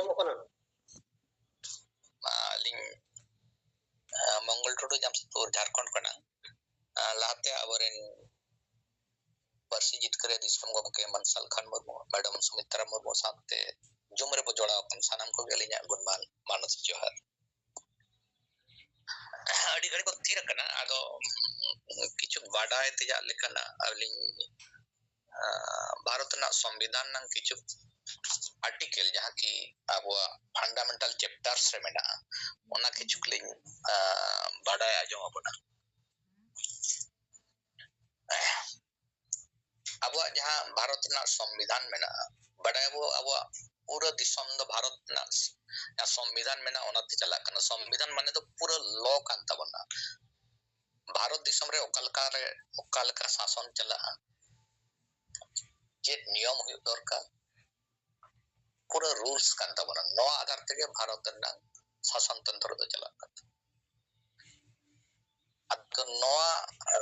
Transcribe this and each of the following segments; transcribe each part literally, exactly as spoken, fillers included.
ᱟᱸᱡᱚᱢᱚᱜ ᱠᱟᱱᱟ? ᱟᱹᱞᱤᱧ, ᱟᱸ, ᱢᱚᱝᱜᱚᱞ ᱴᱩᱰᱩ, ᱡᱟᱢᱥᱮᱫᱽᱯᱩᱨ, ᱡᱷᱟᱲᱠᱷᱚᱸᱰ ᱠᱷᱚᱱᱟᱜ᱾ ᱟᱸ, ᱞᱟᱦᱟᱛᱮ ᱟᱵᱚᱨᱮᱱ ᱯᱟᱹᱨᱥᱤ ᱡᱤᱛᱠᱟᱹᱨᱤᱭᱟᱹ ᱫᱤᱥᱚᱢ ᱜᱚᱢᱠᱮ ᱢᱟᱨᱥᱟᱞ ᱠᱷᱟᱱ ᱢᱩᱨᱢᱩ, ᱢᱮᱰᱟᱢ ᱥᱩᱢᱤᱛᱨᱟ ᱢᱩᱨᱢᱩ ᱥᱟᱶᱛᱮ ᱡᱩᱢ ᱨᱮᱵᱚ ᱡᱚᱲᱟᱣ ᱟᱠᱟᱱ ᱥᱟᱱᱟᱢ ᱠᱚᱜᱮ ᱟᱹᱞᱤᱧᱟᱜ ᱜᱩᱱᱢᱟᱱ ᱢᱟᱱᱚᱛ ᱡᱚᱦᱟᱨ᱾ ᱟᱹᱰᱤ ᱜᱷᱟᱹᱲᱤᱡ ᱠᱚ ᱛᱷᱤᱨ ᱟᱠᱟᱱᱟ, ᱟᱫᱚ, ᱩᱸ, ᱠᱤᱪᱷᱩ ᱵᱟᱰᱟᱭ ᱛᱮᱭᱟᱜ ᱞᱮᱠᱟᱱᱟᱜ ᱟᱹᱞᱤᱧ, ᱟᱸ, ᱵᱷᱟᱨᱚᱛ ᱨᱮᱱᱟᱜ ᱥᱚᱝᱵᱤᱫᱷᱟᱱ ᱨᱮᱱᱟᱜ ᱠᱤᱪᱷᱩ article, ᱡᱟᱦᱟᱸ ᱠᱤ ᱟᱵᱚᱣᱟᱜ fundamental chapters ᱨᱮ ᱢᱮᱱᱟᱜᱼᱟ, ᱚᱱᱟ ᱠᱤᱪᱷᱩ ᱞᱤᱧ, ᱟᱸ, ᱵᱟᱰᱟᱭ ᱟᱸᱡᱚᱢ ᱟᱵᱚᱱᱟ᱾ ᱟᱵᱚᱣᱟᱜ ᱡᱟᱦᱟᱸ ᱵᱷᱟᱨᱚᱛ ᱨᱮᱱᱟᱜ ᱥᱚᱝᱵᱤᱫᱷᱟᱱ ᱢᱮᱱᱟᱜᱼᱟ, ᱵᱟᱰᱟᱭᱟᱵᱚ ᱟᱵᱚᱣᱟᱜ ᱯᱩᱨᱟᱹ ᱫᱤᱥᱚᱢ ᱫᱚ ᱵᱷᱟᱨᱚᱛ ᱨᱮᱱᱟᱜ ᱡᱟᱦᱟᱸ ᱥᱚᱝᱵᱤᱫᱷᱟᱱ ᱢᱮᱱᱟᱜᱼᱟ, ᱚᱱᱟᱛᱮ ᱪᱟᱞᱟᱜ ᱠᱟᱱᱟ᱾ ᱥᱚᱝᱵᱤᱫᱷᱟᱱ ᱢᱟᱱᱮ ᱫᱚ ᱯᱩᱨᱟᱹ law ᱠᱟᱱ ᱛᱟᱵᱚᱱᱟ᱾ ᱵᱷᱟᱨᱚᱛ ᱫᱤᱥᱚᱢ ᱨᱮ ᱚᱠᱟ ᱞᱮᱠᱟ ᱨᱮ, ᱚᱠᱟ ᱞᱮᱠᱟ ᱥᱟᱥᱚᱱ ᱪᱟᱞᱟᱜᱼᱟ, ᱪᱮᱫ ᱱᱤᱭᱚᱢ ᱦᱩᱭᱩᱜ ᱫᱚᱨᱠᱟᱨ, ᱯᱩᱨᱟᱹ rules ᱠᱟᱱ ᱛᱟᱵᱚᱱᱟ᱾ ᱱᱚᱣᱟ ᱟᱫᱷᱟᱨ ᱛᱮᱜᱮ ᱵᱷᱟᱨᱚᱛ ᱨᱮᱱᱟᱜ ᱥᱟᱥᱚᱱ ᱛᱚᱱᱛᱨᱚ ᱫᱚ ᱪᱟᱞᱟᱜ ᱠᱟᱱᱟ᱾ ᱟᱫᱚ ᱱᱚᱣᱟ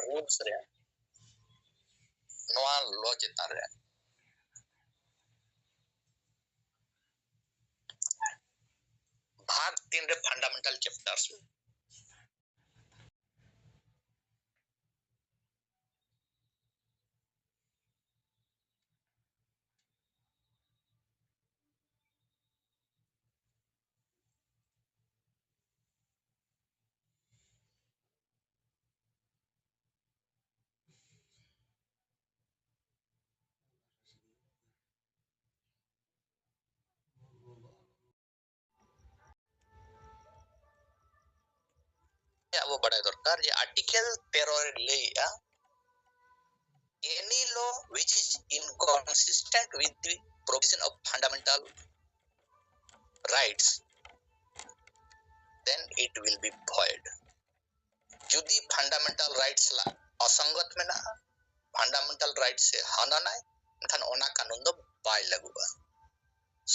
rules ᱨᱮ, ᱱᱚᱣᱟ law ᱪᱮᱛᱟᱱ ᱨᱮ ᱵᱷᱟᱜᱽ ᱛᱤᱱ ᱨᱮ fundamental chapters ᱟᱵᱚ ᱵᱟᱰᱟᱭ ᱫᱚᱨᱠᱟᱨ ᱡᱮ article ᱛᱮᱨᱚ ᱨᱮ ᱞᱟᱹᱭᱮᱜᱼᱟ, "Any law which is inconsistent with the provision of fundamental rights, then it will be void." ᱡᱩᱫᱤ fundamental rights ᱥᱟᱞᱟᱜ ᱚᱥᱚᱝᱜᱚᱛ ᱢᱮᱱᱟᱜᱼᱟ, fundamental rights ᱮ ᱦᱟᱱᱟᱱᱟᱭ, ᱮᱱᱠᱷᱟᱱ ᱚᱱᱟ ᱠᱟᱹᱱᱩᱱ ᱫᱚ ᱵᱟᱭ ᱞᱟᱹᱜᱩᱜᱼᱟ,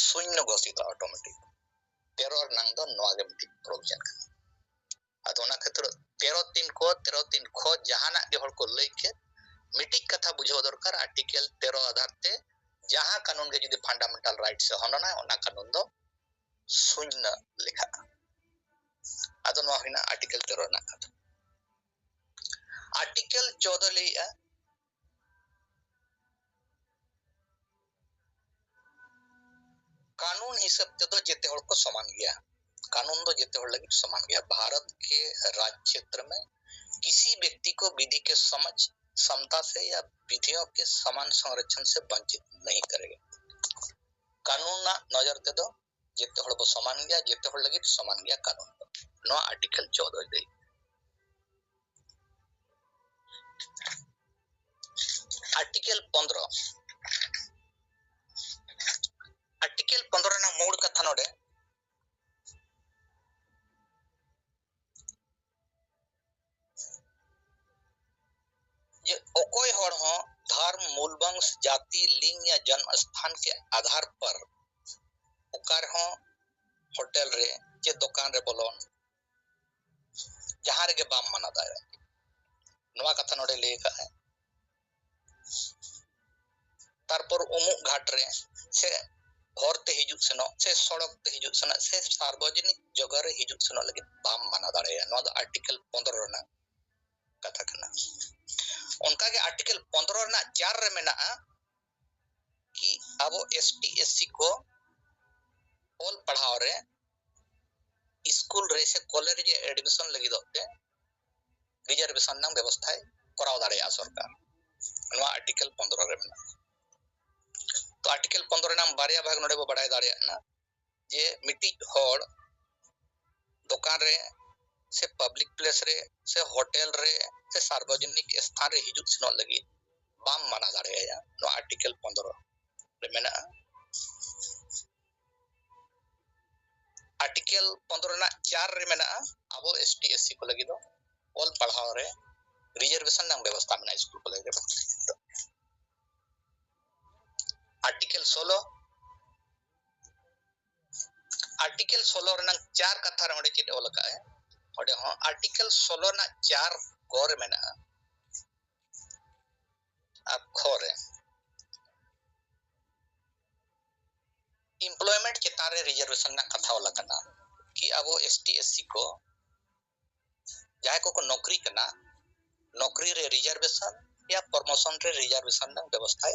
ᱥᱩᱱᱱᱚ ᱜᱷᱳᱥᱤᱛᱚ automatic᱾ ᱛᱮᱨᱚ ᱨᱮᱱᱟᱝ ᱫᱚ ᱱᱚᱣᱟ ᱜᱮ ᱢᱤᱫᱴᱤᱡ provision ᱠᱟᱱᱟ᱾ ᱟᱫᱚ ᱚᱱᱟ ᱠᱷᱟᱹᱛᱤᱨ ᱛᱮᱨᱚ ᱛᱤᱱ ᱠᱚ, ᱛᱮᱨᱚ ᱛᱤᱱ ᱠᱷᱚ ᱡᱟᱦᱟᱱᱟᱜ ᱜᱮ ᱦᱚᱲ ᱠᱚ ᱞᱟᱹᱭ ᱠᱮᱫ, ᱢᱤᱫᱴᱤᱡ ᱠᱟᱛᱷᱟ ᱵᱩᱡᱷᱟᱹᱣ ᱫᱚᱨᱠᱟᱨ, article ᱛᱮᱨᱚ ᱟᱫᱷᱟᱨ ᱛᱮ ᱡᱟᱦᱟᱸ ᱠᱟᱹᱱᱩᱱ ᱜᱮ ᱡᱩᱫᱤ fundamental rights ᱮ ᱦᱚᱱᱚᱱᱟᱭ, ᱚᱱᱟ ᱠᱟᱹᱱᱩᱱ ᱫᱚ ᱥᱩᱱᱱᱚ ᱞᱮᱠᱷᱟᱜᱼᱟ᱾ ᱟᱫᱚ ᱱᱚᱣᱟ ᱦᱩᱭᱱᱟ ᱟᱨᱴᱤᱠᱮᱞ ᱛᱮᱨᱚ ᱨᱮᱱᱟᱜ ᱠᱟᱛᱷᱟ᱾ ᱟᱨᱴᱤᱠᱮᱞ ᱪᱳᱫᱚ ᱞᱟᱹᱭᱮᱜᱼᱟ, ᱠᱟᱹᱱᱩᱱ ᱦᱤᱥᱟᱹᱵ ᱛᱮᱫᱚ ᱡᱮᱛᱮ ᱦᱚᱲ ᱠᱚ ᱥᱚᱢᱟᱱ ᱜᱮᱭᱟ᱾ ᱠᱟᱹᱱᱩᱱ ᱫᱚ ᱡᱮᱛᱮ ᱦᱚᱲ ᱞᱟᱹᱜᱤᱫ ᱥᱚᱢᱟᱱ ᱜᱮᱭᱟ᱾ ᱵᱷᱟᱨᱚᱛ ᱠᱮ ᱨᱟᱡᱽ ᱠᱷᱮᱛᱨᱚ ᱢᱮ ᱠᱤᱥᱤ ᱵᱮᱠᱛᱤ ᱠᱚ ᱵᱤᱫᱷᱤ ᱠᱮ ᱥᱚᱢᱟᱡᱽ ᱥᱟᱢᱛᱟ ᱥᱮ ᱭᱟ ᱵᱤᱫᱷᱤᱭᱚ ᱠᱮ ᱥᱚᱢᱟᱱ ᱥᱚᱝᱨᱚᱠᱷᱚᱱ ᱥᱮ ᱵᱚᱧᱪᱤᱛ ᱱᱟᱦᱤ ᱠᱟᱨᱮᱜᱟ᱾ ᱠᱟᱹᱱᱩᱱ ᱨᱮᱱᱟᱜ ᱱᱚᱡᱚᱨ ᱛᱮᱫᱚ ᱡᱮᱛᱮ ᱦᱚᱲ ᱵᱚ ᱥᱚᱢᱟᱱ ᱜᱮᱭᱟ, ᱡᱮᱛᱮ ᱦᱚᱲ ᱞᱟᱹᱜᱤᱫ ᱥᱚᱢᱟᱱ ᱜᱮᱭᱟ ᱠᱟᱹᱱᱩᱱ ᱫᱚ᱾ ᱱᱚᱣᱟ ᱟᱨᱴᱤᱠᱮᱞ ᱪᱳᱫᱚᱭ ᱞᱟᱹᱭ᱾ ᱟᱨᱴᱤᱠᱮᱞ ᱯᱚᱱᱫᱽᱨᱚ, ᱟᱨᱴᱤᱠᱮᱞ ᱯᱚᱱᱫᱽᱨᱚ ᱨᱮᱱᱟᱜ ᱢᱩᱲ ᱠᱟᱛᱷᱟ ᱱᱚᱰᱮ ᱡᱮ ᱚᱠᱚᱭ ᱦᱚᱲ ᱦᱚᱸ ᱫᱷᱚᱨᱢ, ᱢᱩᱞ ᱵᱚᱝᱥ, ᱡᱟᱹᱛᱤ, ᱞᱤᱝ ᱭᱟ ᱡᱚᱱᱢ ᱥᱛᱷᱟᱱ ᱠᱮ ᱟᱫᱷᱟᱨ ᱯᱟᱨ ᱚᱠᱟ ᱨᱮᱦᱚᱸ ᱦᱳᱴᱮᱞ ᱨᱮ ᱪᱮ ᱫᱚᱠᱟᱱ ᱨᱮ ᱵᱚᱞᱚᱱ ᱡᱟᱦᱟᱸ ᱨᱮᱜᱮ ᱵᱟᱢ ᱢᱟᱱᱟ ᱫᱟᱲᱮᱭᱟᱜᱼᱟ᱾ ᱱᱚᱣᱟ ᱠᱟᱛᱷᱟ ᱱᱚᱰᱮ ᱞᱟᱹᱭ ᱟᱠᱟᱫᱼᱟᱭ᱾ ᱛᱟᱨᱯᱚᱨ ᱩᱢᱩᱜ ᱜᱷᱟᱴ ᱨᱮ ᱥᱮ ᱦᱚᱨ ᱛᱮ ᱦᱤᱡᱩᱜ ᱥᱮᱱᱚᱜ ᱥᱮ ᱥᱚᱲᱚᱠ ᱛᱮ ᱦᱤᱡᱩᱜ ᱥᱮᱱᱚᱜ ᱥᱮ ᱥᱟᱨᱵᱚᱡᱚᱱᱤᱠ ᱡᱟᱭᱜᱟ ᱨᱮ ᱦᱤᱡᱩᱜ ᱥᱮᱱᱚᱜ ᱞᱟᱹᱜᱤᱫ ᱵᱟᱢ ᱢᱟᱱᱟ ᱫᱟᱲᱮᱭᱟᱭᱟ᱾ ᱱᱚᱣᱟ ᱫᱚ ᱟᱨᱴᱤᱠᱮᱞ ᱯᱚᱱᱫᱽᱨᱚ ᱨᱮᱱᱟᱜ ᱠᱟᱛᱷᱟ ᱠᱟᱱᱟ᱾ ᱚᱱᱠᱟᱜᱮ ᱟᱨᱴᱤᱠᱮᱞ ᱯᱚᱱᱫᱽᱨᱚ ᱨᱮᱱᱟᱜ ᱪᱟᱨ ᱨᱮ ᱢᱮᱱᱟᱜᱼᱟ ᱠᱤ ᱟᱵᱚ ᱮᱥ ᱴᱤ ᱮᱥ ᱥᱤ ᱠᱚ ᱚᱞ ᱯᱟᱲᱦᱟᱣ ᱨᱮ ᱥᱠᱩᱞ ᱨᱮ ᱥᱮ ᱠᱚᱞᱮᱡᱽ ᱨᱮ ᱮᱰᱢᱤᱥᱚᱱ ᱞᱟᱹᱜᱤᱫᱚᱜ ᱛᱮ ᱨᱤᱡᱟᱨᱵᱷᱮᱥᱚᱱ ᱨᱮᱱᱟᱜ ᱵᱮᱵᱚᱥᱛᱷᱟᱭ ᱠᱚᱨᱟᱣ ᱫᱟᱲᱮᱭᱟᱜᱼᱟ ᱥᱚᱨᱠᱟᱨ᱾ ᱱᱚᱣᱟ ᱟᱨᱴᱤᱠᱮᱞ ᱯᱚᱱᱫᱽᱨᱚ ᱨᱮ ᱢᱮᱱᱟᱜᱼᱟ᱾ ᱛᱚ ᱟᱨᱴᱤᱠᱮᱞ ᱯᱚᱱᱫᱽᱨᱚ ᱨᱮᱱᱟᱜ ᱵᱟᱨᱭᱟ ᱵᱷᱟᱜᱽ ᱱᱚᱰᱮ ᱵᱚ ᱵᱟᱲᱟᱭ ᱫᱟᱲᱮᱭᱟᱜ ᱠᱟᱱᱟ ᱡᱮ ᱢᱤᱫᱴᱤᱡ ᱦᱚᱲ ᱫᱚᱠᱟᱱ ᱨᱮ ᱥᱮ ᱯᱟᱵᱽᱞᱤᱠ ᱯᱞᱮᱥ ᱨᱮ ᱥᱮ ᱦᱳᱴᱮᱞ ᱨᱮ ᱥᱮ ᱥᱟᱨᱵᱚᱡᱚᱱᱤᱠ ᱥᱛᱷᱟᱱ ᱨᱮ ᱦᱤᱡᱩᱜ ᱥᱮᱱᱚᱜ ᱞᱟᱹᱜᱤᱫ ᱵᱟᱢ ᱢᱟᱱᱟ ᱫᱟᱲᱮᱭᱟᱭᱟ᱾ ᱱᱚᱣᱟ ᱟᱨᱴᱤᱠᱮᱞ ᱯᱚᱱᱫᱽᱨᱚ ᱨᱮ ᱢᱮᱱᱟᱜᱼᱟ᱾ ᱟᱨᱴᱤᱠᱮᱞ ᱯᱚᱱᱫᱽᱨᱚ ᱨᱮᱱᱟᱜ ᱪᱟᱨ ᱨᱮ ᱢᱮᱱᱟᱜᱼᱟ ᱟᱵᱚ ᱮᱥ ᱴᱤ ᱮᱥ ᱥᱤ ᱠᱚ ᱞᱟᱹᱜᱤᱫ ᱫᱚ ᱚᱞ ᱯᱟᱲᱦᱟᱣ ᱨᱮ ᱨᱤᱡᱟᱨᱵᱷᱮᱥᱚᱱ ᱨᱮᱱᱟᱜ ᱵᱮᱵᱚᱥᱛᱷᱟ ᱢᱮᱱᱟᱜᱼᱟ ᱥᱠᱩᱞ ᱠᱚᱞᱮᱡᱽ ᱨᱮ᱾ ᱟᱨᱴᱤᱠᱮᱞ ᱥᱳᱞᱳ, ᱟᱨᱴᱤᱠᱮᱞ ᱥᱳᱞᱳ ᱨᱮᱱᱟᱜ ᱪᱟᱨ ᱠᱟᱛᱷᱟ ᱨᱮ ᱚᱸᱰᱮ ᱪᱮᱫ ᱚᱞ ᱟᱠᱟᱫᱼᱟᱭ? ᱚᱸᱰᱮ ᱦᱚᱸ ᱟᱨᱴᱤᱠᱮᱞ ᱥᱳᱞᱳ ᱨᱮᱱᱟᱜ ᱪᱟᱨ ᱠᱚ ᱨᱮ ᱢᱮᱱᱟᱜᱼᱟ, ᱟᱨ ᱠᱷᱚ ᱨᱮ ᱮᱢᱯᱞᱚᱭᱢᱮᱱᱴ ᱪᱮᱛᱟᱱ ᱨᱮ ᱨᱤᱡᱟᱨᱵᱷᱮᱥᱚᱱ ᱨᱮᱱᱟᱜ ᱠᱟᱛᱷᱟ ᱚᱞ ᱟᱠᱟᱱᱟ ᱠᱤ ᱟᱵᱚ ᱮᱥ ᱴᱤ ᱮᱥ ᱥᱤ ᱠᱚ ᱡᱟᱦᱟᱸᱭ ᱠᱚᱠᱚ ᱱᱚᱠᱨᱤ ᱠᱟᱱᱟ, ᱱᱚᱠᱨᱤ ᱨᱮ ᱨᱤᱡᱟᱨᱵᱷᱮᱥᱚᱱ ᱭᱟ ᱯᱨᱚᱢᱳᱥᱚᱱ ᱨᱮ ᱨᱤᱡᱟᱨᱵᱷᱮᱥᱚᱱ ᱨᱮᱱᱟᱜ ᱵᱮᱵᱚᱥᱛᱷᱟᱭ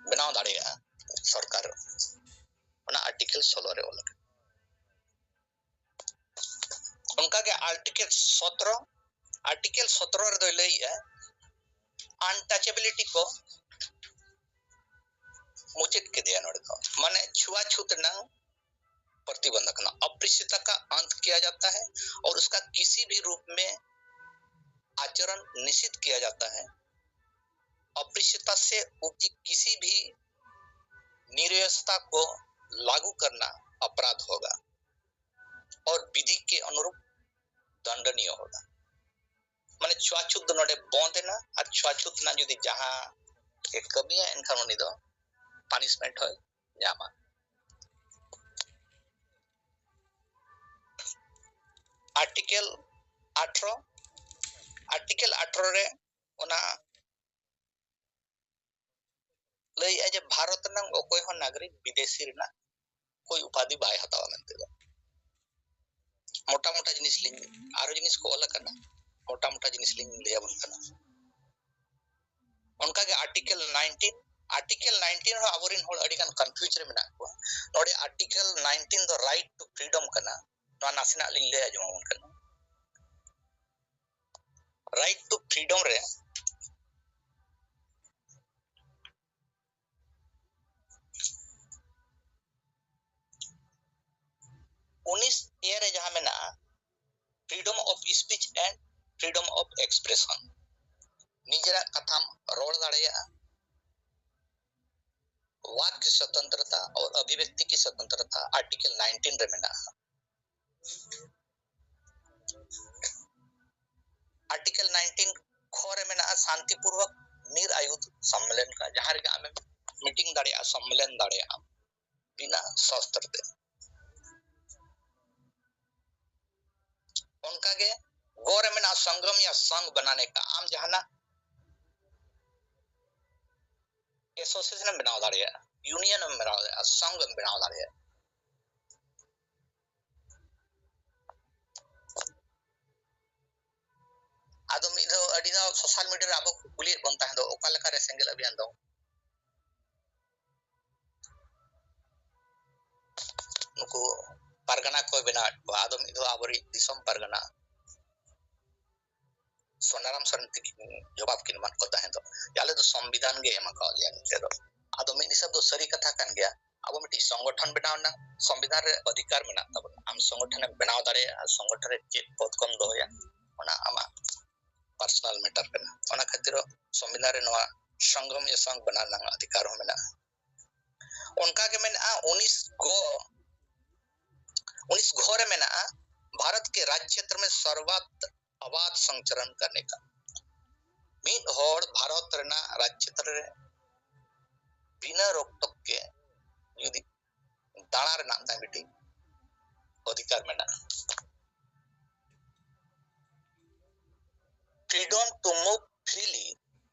ᱵᱮᱱᱟᱣ ᱫᱟᱲᱮᱭᱟᱜᱼᱟ ᱥᱚᱨᱠᱟᱨ᱾ ᱚᱱᱟ ᱟᱨᱴᱤᱠᱮᱞ ᱥᱳᱞᱳ ᱨᱮ ᱚᱞ ᱟᱠᱟᱱᱟ᱾ ᱚᱱᱠᱟᱜᱮ ᱟᱨᱴᱤᱠᱮᱞ ᱥᱚᱛᱨᱚ, ᱟᱨᱴᱤᱠᱮᱞ ᱥᱚᱛᱨᱚ ᱨᱮᱫᱚᱭ ᱞᱟᱹᱭᱮᱜᱼᱟ ᱟᱱᱴᱟᱪᱮᱵᱤᱞᱤᱴᱤ ᱠᱚ ᱢᱩᱪᱟᱹᱫ ᱠᱮᱫᱮᱭᱟ ᱱᱚᱰᱮ ᱫᱚ, ᱢᱟᱱᱮ ᱪᱷᱩᱣᱟᱪᱷᱩᱛ ᱨᱮᱱᱟᱝ प्रतिबंध करना। अप्रियता का अंत किया जाता है और उसका किसी भी रूप में आचरण निषिद्ध किया जाता है। अप्रियता से उपजी किसी भी निर्दयता को लागू करना अपराध होगा और विधि के अनुरूप दंडनीय होगा। ᱢᱟᱱᱮ ᱪᱷᱩᱣᱟᱪᱷᱩᱛ ᱫᱚ ᱱᱚᱰᱮ ᱵᱚᱱᱫ ᱮᱱᱟ, ᱟᱨ ᱪᱷᱩᱣᱟᱪᱷᱩᱛ ᱨᱮᱱᱟᱜ ᱡᱩᱫᱤ ᱡᱟᱦᱟᱸ ᱮ ᱠᱟᱹᱢᱤᱭᱟ, ᱮᱱᱠᱷᱟᱱ ᱩᱱᱤ ᱫᱚ ᱯᱟᱱᱤᱥᱢᱮᱱᱴ ᱦᱚᱸᱭ ᱧᱟᱢᱟ᱾ ᱟᱨᱴᱤᱠᱮᱞ ᱟᱴᱷᱨᱚ, ᱟᱨᱴᱤᱠᱮᱞ ᱟᱴᱷᱨᱚ ᱨᱮ ᱚᱱᱟ ᱞᱟᱹᱭᱮᱜᱼᱟ ᱡᱮ ᱵᱷᱟᱨᱚᱛ ᱨᱮᱱᱟᱜ ᱚᱠᱚᱭ ᱦᱚᱸ ᱱᱟᱜᱚᱨᱤᱠ ᱵᱤᱫᱮᱥᱤ ᱨᱮᱱᱟᱜ ᱠᱳᱭ ᱩᱯᱟᱫᱷᱤ ᱵᱟᱭ ᱦᱟᱛᱟᱣᱟ ᱢᱮᱱᱛᱮ ᱫᱚ᱾ ᱢᱚᱴᱟ ᱢᱚᱴᱟ ᱡᱤᱱᱤᱥ ᱞᱤᱧ, ᱟᱨᱚ ᱡᱤᱱᱤᱥ ᱠᱚ ᱚᱞ ᱟᱠᱟᱱᱟ, ᱢᱚᱴᱟ ᱢᱚᱴᱟ ᱡᱤᱱᱤᱥ ᱞᱤᱧ ᱞᱟᱹᱭ ᱟᱵᱚᱱ ᱠᱟᱱᱟ᱾ ᱚᱱᱠᱟᱜᱮ ᱟᱨᱴᱤᱠᱮᱞ ᱱᱟᱭᱤᱱᱴᱤᱱ, ᱟᱨᱴᱤᱠᱮᱞ ᱱᱟᱭᱤᱱᱴᱤᱱ ᱨᱮᱦᱚᱸ ᱟᱵᱚᱨᱮᱱ ᱦᱚᱲ ᱟᱹᱰᱤᱜᱟᱱ ᱠᱚᱱᱯᱷᱤᱭᱩᱡᱽ ᱨᱮ ᱢᱮᱱᱟᱜ ᱠᱚᱣᱟ᱾ ᱱᱚᱰᱮ ᱟᱨᱴᱤᱠᱮᱞ ᱱᱟᱭᱤᱱᱴᱤᱱ ᱫᱚ ᱨᱟᱭᱤᱴ ᱴᱩ ᱯᱷᱨᱤᱰᱚᱢ ᱠᱟᱱᱟ᱾ ᱱᱚᱣᱟ ᱱᱟᱥᱮᱱᱟᱜ ᱞᱤᱧ ᱞᱟᱹᱭ ᱟᱸᱡᱚᱢ ᱟᱵᱚᱱ ᱠᱟᱱᱟ᱾ ᱨᱟᱭᱤᱴ ᱴᱩ ᱯᱷᱨᱤᱰᱚᱢ ᱨᱮ ᱩᱱᱤᱥ ᱮ ᱨᱮ ᱡᱟᱦᱟᱸ ᱢᱮᱱᱟᱜᱼᱟ, freedom of speech and freedom of expression, ᱱᱤᱡᱮᱨᱟᱜ ᱠᱟᱛᱷᱟᱢ ᱨᱚᱲ ᱫᱟᱲᱮᱭᱟᱜᱼᱟ, वाक स्वतंत्रता और अभिव्यक्ति की स्वतंत्रता आर्टिकल नाइनटीन ᱨᱮ ᱢᱮᱱᱟᱜᱼᱟ᱾ ᱟᱨᱴᱤᱠᱮᱞ ᱱᱟᱭᱤᱱᱴᱤᱱ ᱠᱷᱚ ᱨᱮ ᱢᱮᱱᱟᱜᱼᱟ ᱥᱟᱱᱛᱤᱯᱩᱨᱵᱚᱠ ᱱᱤᱨᱟᱭᱩᱫᱷ ᱥᱚᱢᱢᱮᱞᱚᱱ ᱠᱟᱱᱟ, ᱡᱟᱦᱟᱸ ᱨᱮᱜᱮ ᱟᱢᱮᱢ ᱢᱤᱴᱤᱝ ᱫᱟᱲᱮᱭᱟᱜᱼᱟ, ᱥᱚᱢᱢᱮᱞᱚᱱ ᱫᱟᱲᱮᱭᱟᱜᱼᱟ ᱵᱤᱱᱟ ᱥᱚᱥᱛᱨᱚ ᱛᱮ᱾ ᱚᱱᱠᱟᱜᱮ ᱜᱚ ᱨᱮ ᱢᱮᱱᱟᱜᱼᱟ ᱥᱚᱝᱜᱨᱚᱢ ᱭᱟ ᱥᱚᱝᱜᱷ ᱵᱟᱱᱟᱱᱮ ᱠᱟ, ᱟᱢ ᱡᱟᱦᱟᱱᱟᱜ ᱮᱥᱳᱥᱤᱭᱮᱥᱚᱱ ᱮᱢ ᱵᱮᱱᱟᱣ ᱫᱟᱲᱮᱭᱟᱜᱼᱟ᱾ ᱤᱭᱩᱱᱤᱭᱚᱱ ᱮᱢ ᱵᱮᱱᱟᱣ ᱫᱟᱲᱮᱭᱟᱜᱼᱟ, ᱥᱚᱝᱜᱷ ᱮᱢ ᱵᱮᱱᱟᱣ ᱫᱟᱲᱮᱭᱟᱜᱼᱟ᱾ ᱟᱫᱚ ᱢᱤᱫ ᱫᱷᱟᱣ, ᱟᱹᱰᱤ ᱫᱷᱟᱣ ᱥᱳᱥᱟᱞ ᱢᱤᱰᱤᱭᱟ ᱨᱮ ᱟᱵᱚ ᱠᱚ ᱠᱩᱞᱤᱭᱮᱫ ᱵᱚᱱ ᱛᱟᱦᱮᱸ ᱫᱚ, ᱚᱠᱟ ᱞᱮᱠᱟᱨᱮ ᱥᱮᱸᱜᱮᱞ ᱚᱵᱷᱤᱭᱟᱱ ᱫᱚ ᱱᱩᱠᱩ ᱯᱟᱨᱜᱟᱱᱟ ᱠᱚ ᱵᱮᱱᱟᱣᱮᱫ ᱠᱚᱣᱟ᱾ ᱟᱫᱚ ᱢᱤᱫ ᱫᱷᱟᱣ ᱟᱵᱚᱨᱤᱡ ᱫᱤᱥᱚᱢ ᱯᱟᱨᱜᱟᱱᱟ ᱥᱳᱱᱟᱨᱟᱢ ᱥᱚᱨᱮᱱ ᱛᱤᱠᱤᱱ ᱡᱚᱵᱟᱵ ᱠᱤᱱ ᱮᱢᱟᱫ ᱠᱚ ᱛᱟᱦᱮᱸ ᱫᱚ, ᱡᱮ ᱟᱞᱮ ᱫᱚ ᱥᱚᱝᱵᱤᱫᱷᱟᱱ ᱜᱮ ᱮᱢ ᱟᱠᱟᱣᱟᱫ ᱞᱮᱭᱟ ᱱᱚᱛᱮ ᱫᱚ᱾ ᱟᱫᱚ ᱢᱤᱫ ᱦᱤᱥᱟᱹᱵ ᱫᱚ ᱥᱟᱹᱨᱤ ᱠᱟᱛᱷᱟ ᱠᱟᱱ ᱜᱮᱭᱟ, ᱟᱵᱚ ᱢᱤᱫᱴᱤᱡ ᱥᱚᱝᱜᱚᱴᱷᱚᱱ ᱵᱮᱱᱟᱣ ᱨᱮᱱᱟᱜ ᱥᱚᱝᱵᱤᱫᱷᱟᱱ ᱨᱮ ᱚᱫᱷᱤᱠᱟᱨ ᱢᱮᱱᱟᱜ ᱛᱟᱵᱚᱱᱟ᱾ ᱟᱢ ᱥᱚᱝᱜᱚᱴᱷᱚᱱ ᱮᱢ ᱵᱮᱱᱟᱣ ᱫᱟᱲᱮᱭᱟᱜᱼᱟ, ᱥᱚᱝᱜᱚᱴᱷᱚᱱ ᱨᱮ ᱪᱮᱫ ᱯᱚᱫ ᱠᱚᱢ ᱫᱚᱦᱚᱭᱟ, ᱚᱱᱟ ᱟᱢᱟᱜ ᱯᱟᱨᱥᱚᱱᱟᱞ ᱢᱮᱴᱟᱨ ᱠᱟᱱᱟ᱾ ᱚᱱᱟ ᱠᱷᱟᱹᱛᱤᱨ ᱥᱚᱝᱵᱤᱫᱷᱟᱱ ᱨᱮ ᱱᱚᱣᱟ ᱥᱚᱝᱜᱷᱚᱢ ᱭᱟ ᱥᱚᱝᱜᱷ ᱵᱮᱱᱟᱣ ᱨᱮᱱᱟᱜ ᱚᱫᱷᱤᱠᱟᱨ ᱦᱚᱸ ᱢᱮᱱᱟᱜᱼᱟ᱾ ᱚᱱᱠᱟ ᱜᱮ ᱢᱮᱱᱟᱜᱼᱟ ᱩᱱᱤᱥ ᱜᱚ, ᱩᱱᱤᱥ ᱜᱷᱚ ᱨᱮ ᱢᱮᱱᱟᱜᱼᱟ, ᱵᱷᱟᱨᱚᱛ ᱠᱮ ᱨᱟᱡᱽ ᱠᱷᱮᱛᱨᱚ ᱢᱮ ᱥᱚᱨᱵᱟᱛ ᱟᱵᱟᱫ ᱥᱚᱧᱪᱟᱨᱚᱱ ᱠᱟᱨᱱᱮ ᱠᱟ᱾ ᱢᱤᱫ ᱦᱚᱲ ᱵᱷᱟᱨᱚᱛ ᱨᱮᱱᱟᱜ ᱨᱟᱡᱽ ᱠᱷᱮᱛᱨᱚ ᱨᱮ ᱵᱤᱱᱟᱹ ᱨᱳᱠ ᱴᱳᱠ ᱜᱮ ᱡᱩᱫᱤ ᱫᱟᱬᱟ ᱨᱮᱱᱟᱜ ᱛᱟᱭ ᱢᱤᱫᱴᱤᱡ ᱚᱫᱷᱤᱠᱟᱨ ᱢᱮᱱᱟᱜᱼᱟ᱾ Freedom to move freely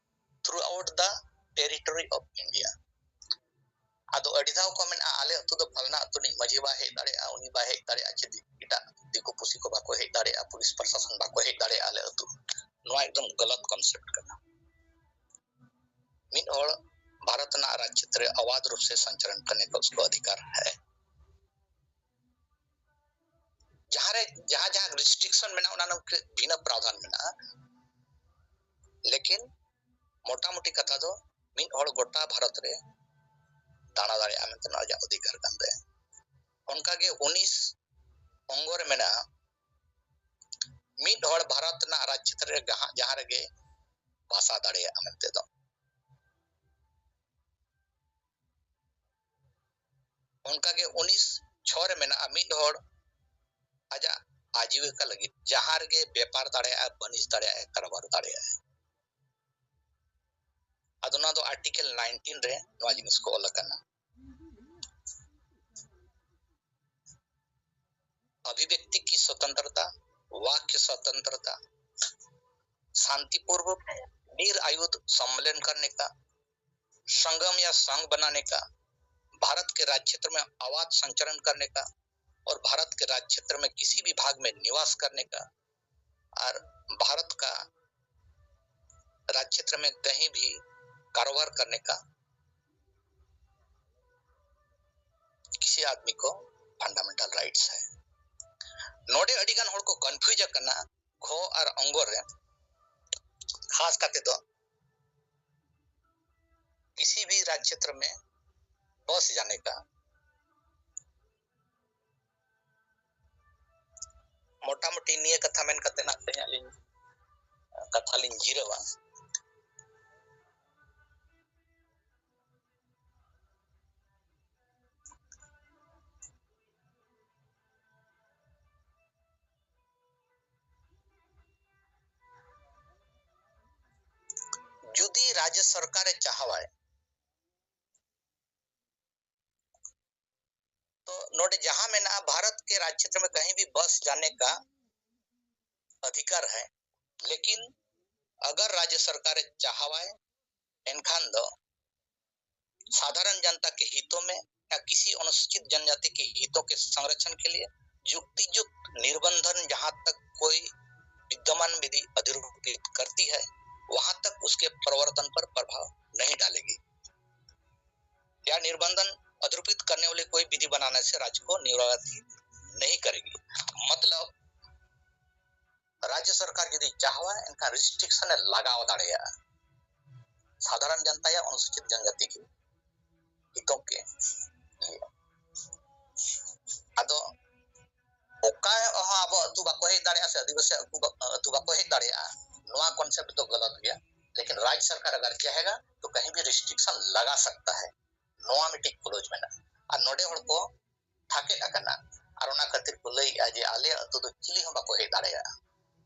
throughout the territory of India. ᱟᱫᱚ ᱟᱹᱰᱤ ᱫᱷᱟᱣ ᱠᱚ ᱢᱮᱱᱟ, ᱟᱞᱮ ᱟᱹᱛᱩ ᱫᱚ ᱯᱷᱟᱞᱱᱟ ᱟᱹᱛᱩ ᱨᱤᱱᱤᱡ ᱢᱟᱹᱡᱷᱤ ᱵᱟᱭ ᱦᱮᱡ ᱫᱟᱲᱮᱭᱟᱜᱼᱟ, ᱩᱱᱤ ᱵᱟᱭ ᱦᱮᱡ ᱫᱟᱲᱮᱭᱟᱜᱼᱟ, ᱪᱮ ᱮᱴᱟᱜ ᱫᱤᱠᱩ ᱯᱩᱥᱤ ᱠᱚ ᱵᱟᱠᱚ ᱦᱮᱡ ᱫᱟᱲᱮᱭᱟᱜᱼᱟ, ᱯᱩᱞᱤᱥ ᱯᱨᱚᱥᱟᱥᱚᱱ ᱵᱟᱠᱚ ᱦᱮᱡ ᱫᱟᱲᱮᱭᱟᱜᱼᱟ ᱟᱞᱮ ᱟᱹᱛᱩ᱾ ᱱᱚᱣᱟ ᱮᱠᱫᱚᱢ ᱜᱟᱞᱟᱛ ᱠᱚᱱᱥᱮᱯᱴ ᱠᱟᱱᱟ᱾ ᱢᱤᱫ ᱦᱚᱲ ᱵᱷᱟᱨᱚᱛ ᱨᱮᱱᱟᱜ ᱨᱟᱡᱽ ᱠᱷᱮᱛᱨᱚ ᱨᱮ ᱟᱵᱟᱫ ᱨᱩᱯ ᱥᱮ ᱥᱚᱧᱪᱟᱞᱚᱱ ᱠᱟᱨᱱᱮ ᱠᱟ ᱩᱥᱠᱳ ᱚᱫᱷᱤᱠᱟᱨ ᱦᱟᱭ᱾ ᱡᱟᱦᱟᱸ ᱨᱮ, ᱡᱟᱦᱟᱸ ᱡᱟᱦᱟᱸ ᱨᱮᱥᱴᱨᱤᱠᱥᱚᱱ ᱢᱮᱱᱟᱜᱼᱟ, ᱚᱱᱟ ᱨᱮᱱᱟᱜ ᱵᱷᱤᱱᱟᱹ ᱯᱨᱟᱣᱫᱷᱟᱱ ᱢᱮᱱᱟᱜᱼᱟ, ᱞᱮᱠᱤᱱ ᱢᱚᱴᱟᱢᱩᱴᱤ ᱠᱟᱛᱷᱟ ᱫᱚ ᱢᱤᱫ ᱦᱚᱲ ᱜᱚᱴᱟ ᱵᱷᱟᱨᱚᱛ ᱨᱮ ᱫᱟᱬᱟ ᱫᱟᱲᱮᱭᱟᱜᱼᱟ ᱢᱮᱱᱛᱮ ᱱᱚᱣᱟ ᱟᱡᱟᱜ ᱚᱫᱷᱤᱠᱟᱨ ᱠᱟᱱ ᱛᱟᱭᱟ᱾ ᱚᱱᱠᱟᱜᱮ ᱩᱱᱤᱥ ᱚᱝᱜᱚ ᱨᱮ ᱢᱮᱱᱟᱜᱼᱟ, ᱢᱤᱫ ᱦᱚᱲ ᱵᱷᱟᱨᱚᱛ ᱨᱮᱱᱟᱜ ᱨᱟᱡᱽ ᱠᱷᱮᱛᱨᱚ ᱨᱮ ᱡᱟᱦᱟᱸ, ᱡᱟᱦᱟᱸ ᱨᱮᱜᱮ ᱵᱟᱥᱟ ᱫᱟᱲᱮᱭᱟᱜᱼᱟ ᱢᱮᱱᱛᱮ ᱫᱚ᱾ ᱚᱱᱠᱟᱜᱮ ᱩᱱᱤᱥ ᱪᱷᱚ ᱨᱮ ᱢᱮᱱᱟᱜᱼᱟ, ᱢᱤᱫ ᱦᱚᱲ ᱟᱡᱟᱜ ᱟᱡᱤᱵᱤᱠᱟ ᱞᱟᱹᱜᱤᱫ ᱡᱟᱦᱟᱸ ᱨᱮᱜᱮ ᱵᱮᱯᱟᱨ ᱫᱟᱲᱮᱭᱟᱜᱼᱟᱭ, ᱵᱟᱹᱱᱤᱡᱽ ᱫᱟᱲᱮᱭᱟᱜᱼᱟᱭ, ᱠᱟᱨᱵᱟᱨ ᱫᱟᱲᱮᱭᱟᱜᱼᱟᱭ᱾ ᱟᱫᱚ ᱱᱚᱣᱟ ᱫᱚ ᱟᱨᱴᱤᱠᱮᱞ ᱱᱟᱭᱤᱱᱴᱤᱱ ᱨᱮ ᱱᱚᱣᱟ ᱡᱤᱱᱤᱥ ᱠᱚ ᱚᱞ ᱟᱠᱟᱱᱟ᱾ अभिव्यक्ति की स्वतंत्रता, वाक्य स्वतंत्रता, शांतिपूर्वक निरायुध सम्मेलन करने का, संगम या संघ बनाने का, भारत के राज क्षेत्र में अबाध संचरण करने का और भारत के राज क्षेत्र में किसी भी भाग में निवास करने का और भारत का राज क्षेत्र में कहीं भी कारोबार करने का किसी आदमी को फंडामेंटल राइट्स है। ᱱᱚᱰᱮ ᱟᱹᱰᱤ ᱜᱟᱱ ᱦᱚᱲ ᱠᱚ ᱠᱚᱱᱯᱷᱤᱭᱩᱡ ᱟᱠᱟᱱᱟ᱾ ᱠᱷᱚ ᱟᱨ ᱚᱝᱜᱚ ᱨᱮ ᱠᱷᱟᱥ ᱠᱟᱛᱮ ᱫᱚ ᱠᱤᱥᱤ ᱵᱷᱤ ᱨᱟᱡᱽ ᱠᱷᱮᱛᱨᱚ ᱢᱮ ᱵᱚᱥ ᱡᱟᱱᱮ ᱠᱟ ᱢᱚᱴᱟᱢᱩᱴᱤ ᱱᱤᱭᱟᱹ ᱠᱟᱛᱷᱟ ᱢᱮᱱ ᱠᱟᱛᱮ ᱱᱟᱜ ᱛᱮᱦᱮᱧᱟᱜ ᱞᱤᱧ ᱠᱟᱛᱷᱟ ᱞᱤᱧ ᱡᱤᱨᱟᱹᱣᱟ᱾ ᱡᱩᱫᱤ ᱨᱟᱡᱽ ᱥᱚᱨᱠᱟᱨᱮ ᱪᱟᱦᱟᱣᱟᱭ ᱛᱚ ᱱᱚᱰᱮ ᱡᱟᱦᱟᱸ ᱢᱮᱱᱟᱜᱼᱟ, ᱵᱷᱟᱨᱚᱛ ᱠᱮ ᱨᱟᱡᱽ ᱠᱷᱮᱛᱨᱚ ᱢᱮ ᱠᱟᱹᱦᱤ ᱵᱷᱤ ᱵᱟᱥ ᱡᱟᱱᱮ ᱠᱟ ᱚᱫᱷᱤᱠᱟᱨ ᱦᱟᱭ, ᱞᱮᱠᱤᱱ ᱟᱜᱟᱨ ᱨᱟᱡᱽ ᱥᱚᱨᱠᱟᱨᱮ ᱪᱟᱦᱟᱣᱟᱭ ᱮᱱᱠᱷᱟᱱ ᱫᱚ ᱥᱟᱫᱷᱟᱨᱚᱱ ᱡᱟᱱᱛᱟ ᱠᱮ ᱦᱤᱛᱚ ᱢᱮ ᱭᱟ ᱠᱤᱥᱤ ᱚᱱᱩᱥᱩᱪᱤᱛ ᱡᱟᱱᱡᱟᱛᱤ ᱠᱮ ᱦᱤᱛᱚ ᱠᱮ ᱥᱚᱝᱨᱚᱠᱷᱚᱱ ᱠᱮ ᱞᱤᱭᱮ ᱡᱩᱠᱛᱤ ᱡᱩᱠᱛ ᱱᱤᱨᱵᱚᱱᱫᱷᱚᱱ ᱡᱟᱦᱟᱸ ᱛᱚᱠ ᱠᱚᱭ ᱵᱤᱫᱽᱭᱟᱢᱟᱱ ᱵᱤᱫᱷᱤ ᱚᱫᱷᱤᱨᱩᱯᱤᱛ ᱠᱟᱨᱛᱤ ᱦᱟᱭ ᱣᱟᱦᱟᱸ ᱛᱚᱠ ᱩᱥᱠᱮ ᱯᱨᱚᱵᱚᱨᱛᱚᱱ ᱯᱟᱨ ᱯᱨᱚᱵᱷᱟᱵ ᱱᱟᱦᱤ ᱰᱟᱞᱮᱜᱤ᱾ ᱭᱟ ᱱᱤᱨᱵᱚᱱᱫᱷᱚᱱ ᱚᱫᱷᱤᱨᱩᱯᱤᱛ ᱠᱟᱨᱱᱮ ᱣᱟᱞᱤ ᱠᱚᱭ ᱵᱤᱫᱷᱤ ᱵᱟᱱᱟᱱᱮ ᱥᱮ ᱨᱟᱡᱽ ᱠᱚ ᱱᱤᱨᱵᱟᱪᱤᱛ ᱱᱟᱦᱤ ᱠᱟᱨᱮᱜᱤ᱾ ᱢᱚᱛᱞᱚᱵ ᱨᱟᱡᱽ ᱥᱚᱨᱠᱟᱨ ᱡᱩᱫᱤ ᱪᱟᱦᱟᱣᱟ ᱮᱱᱠᱷᱟᱱ ᱨᱤᱥᱴᱨᱤᱠᱥᱚᱱ ᱮ ᱞᱟᱜᱟᱣ ᱫᱟᱲᱮᱭᱟᱜᱼᱟ᱾ ᱥᱟᱫᱷᱟᱨᱚᱱ ᱡᱟᱱᱛᱟ ᱭᱟ ᱚᱱᱩᱥᱩᱪᱤᱛ ᱡᱟᱱᱡᱟᱛᱤ ᱠᱮ ᱦᱤᱛᱚᱜ ᱜᱮ᱾ ᱟᱫᱚ ᱚᱠᱟ ᱦᱚᱸ ᱟᱵᱚ ᱟᱹᱛᱩ ᱵᱟᱠᱚ ᱦᱮᱡ ᱫᱟᱲᱮᱭᱟᱜᱼᱟ ᱥᱮ ᱟᱹᱫᱤᱵᱟᱹᱥᱤ ᱟᱹᱛᱩ ᱵᱟ- ᱟᱹᱛᱩ ᱵᱟᱠᱚ ᱦᱮᱡ ᱫᱟᱲᱮᱭᱟᱜᱼᱟ, ᱱᱚᱣᱟ ᱠᱚᱱᱥᱮᱯᱴ ᱫᱚ ᱜᱟᱞᱟᱛ ᱜᱮᱭᱟ᱾ ᱞᱮᱠᱤᱱ ᱨᱟᱡᱽ ᱥᱚᱨᱠᱟᱨ ᱟᱜᱟᱨ ᱪᱟᱦᱮᱜᱟ ᱛᱚ ᱠᱟᱦᱤᱸ ᱵᱷᱤ ᱨᱤᱥᱴᱨᱤᱠᱥᱚᱱ ᱞᱟᱜᱟ ᱥᱟᱠᱛᱟ ᱦᱟᱭ, ᱱᱚᱣᱟ ᱢᱤᱫᱴᱤᱡ ᱠᱞᱳᱡᱽ ᱢᱮᱱᱟᱜᱼᱟ᱾ ᱟᱨ ᱱᱚᱰᱮ ᱦᱚᱲ ᱠᱚ ᱛᱷᱟᱠᱮᱫ ᱟᱠᱟᱱᱟ᱾ ᱟᱨ ᱚᱱᱟ ᱠᱷᱟᱹᱛᱤᱨ ᱠᱚ ᱞᱟᱹᱭᱮᱫᱼᱟ ᱡᱮ ᱟᱞᱮ ᱟᱹᱛᱩ ᱫᱚ ᱪᱤᱞᱤ ᱦᱚᱸ ᱵᱟᱠᱚ ᱦᱮᱡ ᱫᱟᱲᱮᱭᱟᱜᱼᱟ,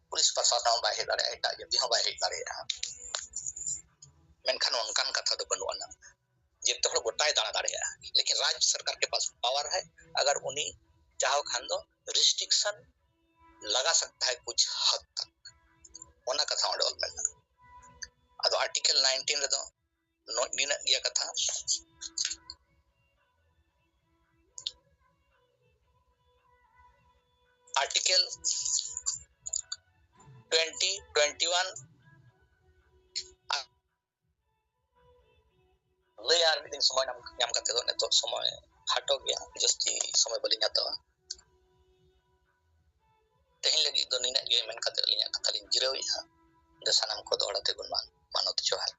ᱯᱩᱞᱤᱥ ᱯᱨᱚᱥᱟᱥᱚᱱ ᱦᱚᱸ ᱵᱟᱭ ᱦᱮᱡ ᱫᱟᱲᱮᱭᱟᱜᱼᱟ, ᱮᱴᱟᱜ ᱡᱟᱹᱛᱤ ᱦᱚᱸ ᱵᱟᱭ ᱦᱮᱡ ᱫᱟᱲᱮᱭᱟᱜᱼᱟ᱾ ᱢᱮᱱᱠᱷᱟᱱ ᱚᱱᱠᱟᱱ ᱠᱟᱛᱷᱟ ᱫᱚ ᱵᱟᱹᱱᱩᱜ ᱟᱱᱟ᱾ ᱡᱮᱛᱮ ᱦᱚᱲ ᱜᱚᱴᱟᱭ ᱫᱟᱬᱟ ᱫᱟᱲᱮᱭᱟᱜᱼᱟ, ᱞᱮᱠᱤᱱ ᱨᱟᱡᱽ ᱥᱚᱨᱠᱟᱨ ᱠᱮ ᱯᱟᱥ ᱯᱟᱣᱟᱨ ᱦᱟᱭ, ᱟᱜᱟᱨ ᱩᱱᱤ ᱪᱟᱦᱟᱣ ᱠᱷᱟᱱ ᱫᱚ ᱨᱤᱥᱴᱨᱤᱠᱥᱚᱱ ᱞᱟᱜᱟ ᱥᱟᱠᱛᱟ ᱦᱟᱭ ᱠᱩᱪ ᱦᱟᱫ ᱛᱟᱠ᱾ ᱚᱱᱟ ᱠᱟᱛᱷᱟ ᱚᱸᱰᱮ ᱚᱞ ᱢᱮᱱᱟᱜᱼᱟ᱾ ᱟᱫᱚ ᱟᱨᱴᱤᱠᱮᱞ ᱱᱟᱭᱤᱱᱴᱤᱱ ᱨᱮᱫᱚ ᱱᱚ- ᱱᱤᱱᱟᱹᱜ ᱜᱮᱭᱟ ᱠᱟᱛᱷᱟ᱾ Article twenty, twenty-one, ᱞᱟᱹᱭᱟ ᱟᱨ ᱢᱤᱫ ᱫᱤᱱ ᱥᱚᱢᱚᱭ ᱧᱟᱢ, ᱧᱟᱢ ᱠᱟᱛᱮ ᱫᱚ ᱱᱤᱛᱚᱜ ᱥᱚᱢᱚᱭ ᱠᱷᱟᱴᱚ ᱜᱮᱭᱟ, ᱡᱟᱹᱥᱛᱤ ᱥᱚᱢᱚᱭ ᱵᱟᱹᱞᱤᱧ ᱦᱟᱛᱟᱣᱟ᱾ ᱛᱮᱦᱮᱧ ᱞᱟᱹᱜᱤᱫ ᱫᱚ ᱱᱤᱱᱟᱹᱜ ᱜᱮ ᱢᱮᱱ ᱠᱟᱛᱮ ᱟᱹᱞᱤᱧᱟᱜ ᱠᱟᱛᱷᱟ ᱞᱤᱧ ᱡᱤᱨᱟᱹᱣᱮᱫᱼᱟ᱾ ᱥᱟᱱᱟᱢ ᱠᱚ ᱫᱚᱦᱲᱟ ᱛᱮ ᱜᱩᱱᱢᱟᱱ ᱢᱟᱱᱚᱛ ᱡᱚᱦᱟᱨ᱾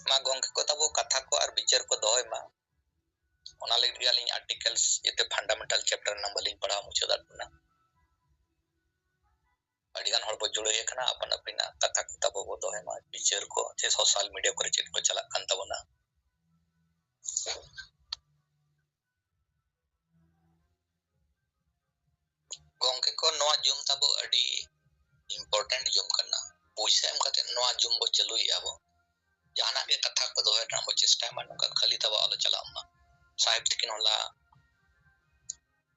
ᱢᱟ ᱜᱚᱢᱠᱮ ᱠᱚ ᱛᱟᱵᱚ ᱠᱟᱛᱷᱟ ᱠᱚ ᱟᱨ ᱵᱤᱪᱟᱹᱨ ᱠᱚ ᱫᱚᱦᱚᱭ ᱢᱟ᱾ ᱚᱱᱟ ᱞᱟᱹᱜᱤᱫ ᱜᱮ ᱟᱹᱞᱤᱧ articles ᱡᱮᱛᱮ fundamental chapter ᱨᱮᱱᱟᱜ ᱵᱟᱹᱞᱤᱧ ᱯᱟᱲᱦᱟᱣ ᱢᱩᱪᱟᱹᱫ ᱟᱠᱟᱱᱟ᱾ ᱟᱹᱰᱤ ᱜᱟᱱ ᱦᱚᱲ ᱵᱚ ᱡᱩᱲᱟᱹᱭ ᱟᱠᱟᱱᱟ, ᱟᱯᱟᱱ ᱟᱹᱯᱤᱱᱟᱜ ᱠᱟᱛᱷᱟ ᱠᱚ ᱛᱟᱵᱚ ᱵᱚ ᱫᱚᱦᱚᱭ ᱢᱟ, ᱵᱤᱪᱟᱹᱨ ᱠᱚ ᱪᱮ social media ᱠᱚᱨᱮ ᱪᱮᱫ ᱠᱚ ᱪᱟᱞᱟᱜ ᱠᱟᱱ ᱛᱟᱵᱚᱱᱟ᱾ ᱜᱚᱢᱠᱮ ᱠᱚ, ᱱᱚᱣᱟ Zoom ᱛᱟᱵᱚ ᱟᱹᱰᱤ important Zoom ᱠᱟᱱᱟ᱾ ᱯᱩᱭᱥᱟᱹ ᱮᱢ ᱠᱟᱛᱮ ᱱᱚᱣᱟ Zoom ᱵᱚ ᱪᱟᱹᱞᱩᱭᱮᱫᱼᱟ ᱵᱚ᱾ ᱡᱟᱦᱟᱱᱟᱜ ᱜᱮ ᱠᱟᱛᱷᱟ ᱠᱚ ᱫᱚᱦᱚᱭ ᱨᱮᱱᱟᱜ ᱵᱚ ᱪᱮᱥᱴᱟᱭ ᱢᱟ, ᱱᱚᱝᱠᱟ ᱠᱷᱟᱹᱞᱤ ᱛᱟᱵᱚ ᱟᱞᱚ ᱪᱟᱞᱟᱜ ᱢᱟ᱾ ᱥᱟᱦᱮᱵᱽ ᱛᱤᱠᱤᱱ ᱦᱚᱞᱟ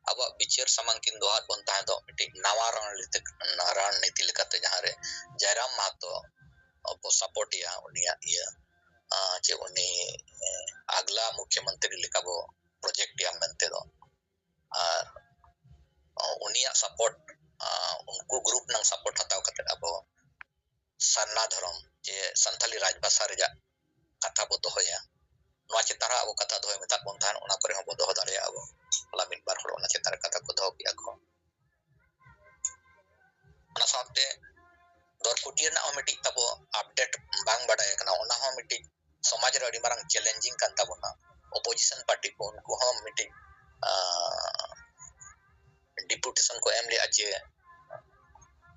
ᱟᱵᱚᱣᱟᱜ ᱵᱤᱪᱟᱹᱨ ᱥᱟᱢᱟᱝ ᱠᱤᱱ ᱫᱚᱦᱚᱣᱟᱫ ᱵᱚᱱ ᱛᱟᱦᱮᱸ ᱫᱚ ᱢᱤᱫᱴᱤᱡ ᱱᱟᱣᱟ ᱨᱚᱬᱱᱤᱛᱤ, ᱨᱚᱬᱱᱤᱛᱤ ᱞᱮᱠᱟᱛᱮ, ᱡᱟᱦᱟᱸᱨᱮ ᱡᱟᱭᱨᱟᱢ ᱢᱟᱦᱟᱛᱚ ᱵᱚ support ᱮᱭᱟ, ᱩᱱᱤᱭᱟᱜ ᱤᱭᱟᱹ, ᱟᱸ, ᱪᱮ ᱩᱱᱤ, ᱮ, ᱟᱜᱽᱞᱟ ᱢᱩᱠᱷᱭᱚᱢᱚᱱᱛᱨᱤ ᱞᱮᱠᱟ ᱵᱚ project ᱮᱭᱟ ᱢᱮᱱᱛᱮ ᱫᱚ᱾ ᱟᱨ ᱩᱱᱤᱭᱟᱜ support, ᱟᱸ, ᱩᱱᱠᱩ group ᱨᱮᱱᱟᱜ support ᱦᱟᱛᱟᱣ ᱠᱟᱛᱮ ᱟᱵᱚ ᱥᱟᱨᱱᱟ ᱫᱷᱚᱨᱚᱢ ᱪᱮ ᱥᱟᱱᱛᱟᱞᱤ ᱨᱟᱡᱽᱵᱷᱟᱥᱟ ᱨᱮᱭᱟᱜ ᱠᱟᱛᱷᱟ ᱵᱚ ᱫᱚᱦᱚᱭᱟ᱾ ᱱᱚᱣᱟ ᱪᱮᱛᱟᱱ ᱨᱮ ᱟᱵᱚ ᱠᱟᱛᱷᱟ ᱫᱚᱦᱚᱭ ᱢᱮᱛᱟᱜ ᱵᱚᱱ ᱛᱟᱦᱮᱸᱫ, ᱚᱱᱟ ᱠᱚᱨᱮ ᱦᱚᱸ ᱵᱚ ᱫᱚᱦᱚ ᱫᱟᱲᱮᱭᱟᱜᱼᱟ ᱵᱚ᱾ ᱦᱚᱞᱟ ᱢᱤᱫ ᱵᱟᱨ ᱦᱚᱲ ᱚᱱᱟ ᱪᱮᱛᱟᱱ ᱨᱮ ᱠᱟᱛᱷᱟ ᱠᱚ ᱫᱚᱦᱚ ᱠᱮᱜᱼᱟ ᱠᱚ᱾ ᱚᱱᱟ ᱥᱟᱶᱛᱮ ᱫᱚᱨᱠᱩᱴᱤᱭᱟᱹ ᱨᱮᱱᱟᱜ ᱦᱚᱸ ᱢᱤᱫᱴᱤᱡ ᱛᱟᱵᱚ update ᱵᱟᱝ ᱵᱟᱰᱟᱭ ᱟᱠᱟᱱᱟ, ᱚᱱᱟ ᱦᱚᱸ ᱢᱤᱫᱴᱤᱡ ᱥᱚᱢᱟᱡᱽ ᱨᱮ ᱟᱹᱰᱤ ᱢᱟᱨᱟᱝ challenging ᱠᱟᱱ ᱛᱟᱵᱚᱱᱟ᱾ Opposition party ᱠᱚ, ᱩᱱᱠᱩ ᱦᱚᱸ ᱢᱤᱫᱴᱤᱡ, ᱟᱸ, deputation ᱠᱚ ᱮᱢ ᱞᱮᱜᱼᱟ ᱡᱮ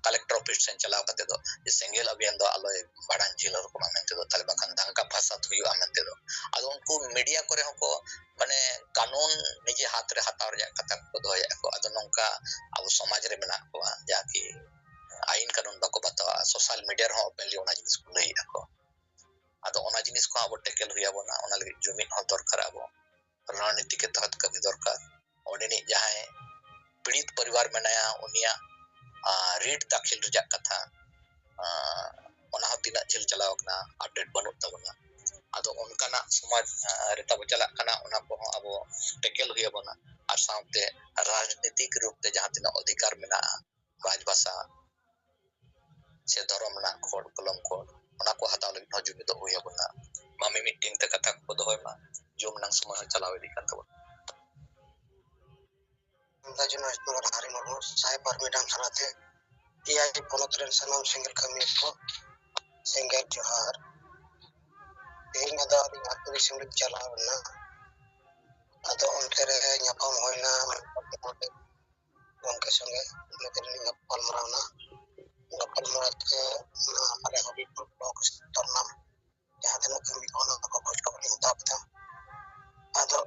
collector office ᱴᱷᱮᱱ ᱪᱟᱞᱟᱣ ᱠᱟᱛᱮ ᱫᱚ ᱡᱮ ᱥᱮᱸᱜᱮᱞ ᱚᱵᱷᱤᱭᱟᱱ ᱫᱚ ᱟᱞᱚᱭ ᱢᱟᱲᱟᱝ ᱡᱷᱤᱞ ᱦᱚᱨ ᱠᱚᱢᱟ ᱢᱮᱱᱛᱮ ᱫᱚ, ᱛᱟᱦᱞᱮ ᱵᱟᱠᱷᱟᱱ ᱫᱟᱝᱜᱟ ᱯᱷᱟᱥᱟᱫ ᱦᱩᱭᱩᱜᱼᱟ ᱢᱮᱱᱛᱮ ᱫᱚ᱾ ᱟᱫᱚ ᱩᱱᱠᱩ media ᱠᱚᱨᱮ ᱦᱚᱸᱠᱚ ᱢᱟᱱᱮ ᱠᱟᱹᱱᱩᱱ ᱱᱤᱡᱮ ᱦᱟᱛ ᱨᱮ ᱦᱟᱛᱟᱣ ᱨᱮᱭᱟᱜ ᱠᱟᱛᱷᱟ ᱠᱚ ᱫᱚᱦᱚᱭᱮᱫᱼᱟ ᱠᱚ᱾ ᱟᱫᱚ ᱱᱚᱝᱠᱟ ᱟᱵᱚ ᱥᱚᱢᱟᱡᱽ ᱨᱮ ᱢᱮᱱᱟᱜ ᱠᱚᱣᱟ ᱡᱟᱦᱟᱸ ᱠᱤ ᱟᱹᱭᱤᱱ ᱠᱟᱹᱱᱩᱱ ᱵᱟᱠᱚ ᱵᱟᱛᱟᱣᱟ, social media ᱨᱮᱦᱚᱸ openly ᱚᱱᱟ ᱡᱤᱱᱤᱥ ᱠᱚ ᱞᱟᱹᱭᱮᱫᱼᱟ ᱠᱚ᱾ ᱟᱫᱚ ᱚᱱᱟ ᱡᱤᱱᱤᱥ ᱠᱚᱦᱚᱸ ᱟᱵᱚ tackle ᱦᱩᱭ ᱟᱵᱚᱱᱟ, ᱚᱱᱟ ᱞᱟᱹᱜᱤᱫ ᱡᱩᱢᱤᱫ ᱦᱚᱸ ᱫᱚᱨᱠᱟᱨ ᱟᱵᱚ᱾ ᱨᱚᱬᱱᱤᱛᱤ ᱠᱮ ᱛᱚᱦᱚᱛ ᱠᱟᱹᱢᱤ ᱫᱚᱨᱠᱟᱨ᱾ ᱚᱸᱰᱮᱱᱤᱡ ᱡᱟᱦᱟᱸᱭ ᱯᱤᱲᱤᱛ ᱯᱚᱨᱤᱵᱟᱨ ᱢᱮᱱᱟᱭᱟ, ᱩᱱᱤᱭᱟᱜ, ᱟᱸ, ᱨᱤᱴ ᱫᱟᱹᱠᱷᱤᱞ ᱨᱮᱭᱟᱜ ᱠᱟᱛᱷᱟ, ᱟᱸ, ᱚᱱᱟ ᱦᱚᱸ ᱛᱤᱱᱟᱹᱜ ᱡᱷᱟᱹᱞ ᱪᱟᱞᱟᱣ ᱟᱠᱟᱱᱟ, update ᱵᱟᱹᱱᱩᱜ ᱛᱟᱵᱚᱱᱟ᱾ ᱟᱫᱚ ᱚᱱᱠᱟᱱᱟᱜ ᱥᱚᱢᱟᱡᱽ ᱨᱮ ᱛᱟᱵᱚ ᱪᱟᱞᱟᱜ ᱠᱟᱱᱟ, ᱚᱱᱟ ᱠᱚᱦᱚᱸ ᱟᱵᱚ ᱴᱮᱠᱮᱞ ᱦᱩᱭ ᱟᱵᱚᱱᱟ᱾ ᱟᱨ ᱥᱟᱶᱛᱮ ᱨᱟᱡᱽᱱᱤᱛᱤᱠ ᱨᱩᱯ ᱛᱮ ᱡᱟᱦᱟᱸ ᱛᱤᱱᱟᱹᱜ ᱚᱫᱷᱤᱠᱟᱨ ᱢᱮᱱᱟᱜᱼᱟ, ᱨᱟᱡᱽ ᱵᱷᱟᱥᱟ ᱥᱮ ᱫᱷᱚᱨᱚᱢ ᱨᱮᱱᱟᱜ ᱠᱳᱰ ᱠᱚᱞᱚᱢ ᱠᱳᱰ, ᱚᱱᱟ ᱠᱚ ᱦᱟᱛᱟᱣ ᱞᱟᱹᱜᱤᱫ ᱦᱚᱸ ᱡᱩᱢᱤᱫᱚᱜ ᱦᱩᱭ ᱟᱵᱚᱱᱟ᱾ ᱢᱟ ᱢᱤᱢᱤᱫᱴᱤᱝ ᱛᱮ ᱠᱟᱛᱷᱟ ᱠᱚ ᱫᱚᱦᱚᱭ ᱢᱟ, ᱡᱩᱢ ᱨᱮᱱᱟᱜ ᱥᱚᱢᱚᱭ ᱦᱚᱸ ᱪᱟᱞᱟᱣ ᱤᱫᱤᱜ ᱠᱟᱱ ᱛᱟᱵᱚᱱᱟ᱾ ᱟᱢᱫᱟ ᱡᱚᱱ ᱦᱟᱨᱤ ᱢᱩᱨᱢᱩ, ᱥᱟᱭ ᱯᱟᱨᱢᱤ ᱰᱟᱢ ᱥᱟᱞᱟᱛᱮ ᱮᱭᱟᱭ ᱯᱚᱱᱚᱛ ᱨᱮᱱ ᱥᱟᱱᱟᱢ ᱥᱮᱸᱜᱮᱞ ᱠᱟᱹᱢᱤᱭᱟᱹ ᱠᱚ ᱥᱮᱸᱜᱮᱞ ᱡᱚᱦᱟᱨ᱾ ᱛᱮᱦᱮᱧ ᱟᱫᱚ ᱟᱹᱞᱤᱧ ᱟᱹᱛᱩ ᱫᱤᱥᱚᱢ ᱞᱤᱧ ᱪᱟᱞᱟᱣ ᱞᱮᱱᱟ᱾ ᱟᱫᱚ ᱚᱱᱛᱮ ᱨᱮ ᱧᱟᱯᱟᱢ ᱦᱩᱭᱱᱟ ᱜᱚᱢᱠᱮ ᱥᱚᱸᱜᱮ, ᱩᱱᱤ ᱛᱮᱞᱤᱧ ᱜᱟᱯᱟᱞ ᱢᱟᱨᱟᱣ ᱮᱱᱟ᱾ ᱜᱟᱯᱟᱞ ᱢᱟᱨᱟᱣ ᱛᱮ ᱚᱱᱟ ᱟᱞᱮ ᱦᱚᱵᱤᱵᱽᱯᱩᱨ ᱵᱞᱚᱠ ᱥᱛᱚᱨ ᱨᱮᱱᱟᱜ ᱡᱟᱦᱟᱸ ᱛᱤᱱᱟᱹᱜ ᱠᱟᱹᱢᱤ ᱠᱚ, ᱚᱱᱟ ᱠᱚ ᱠᱷᱚᱡᱽ ᱠᱷᱚᱵᱚᱨ ᱞᱤᱧ ᱦᱟᱛᱟᱣ ᱠᱮᱫᱟ᱾ ᱟᱫᱚ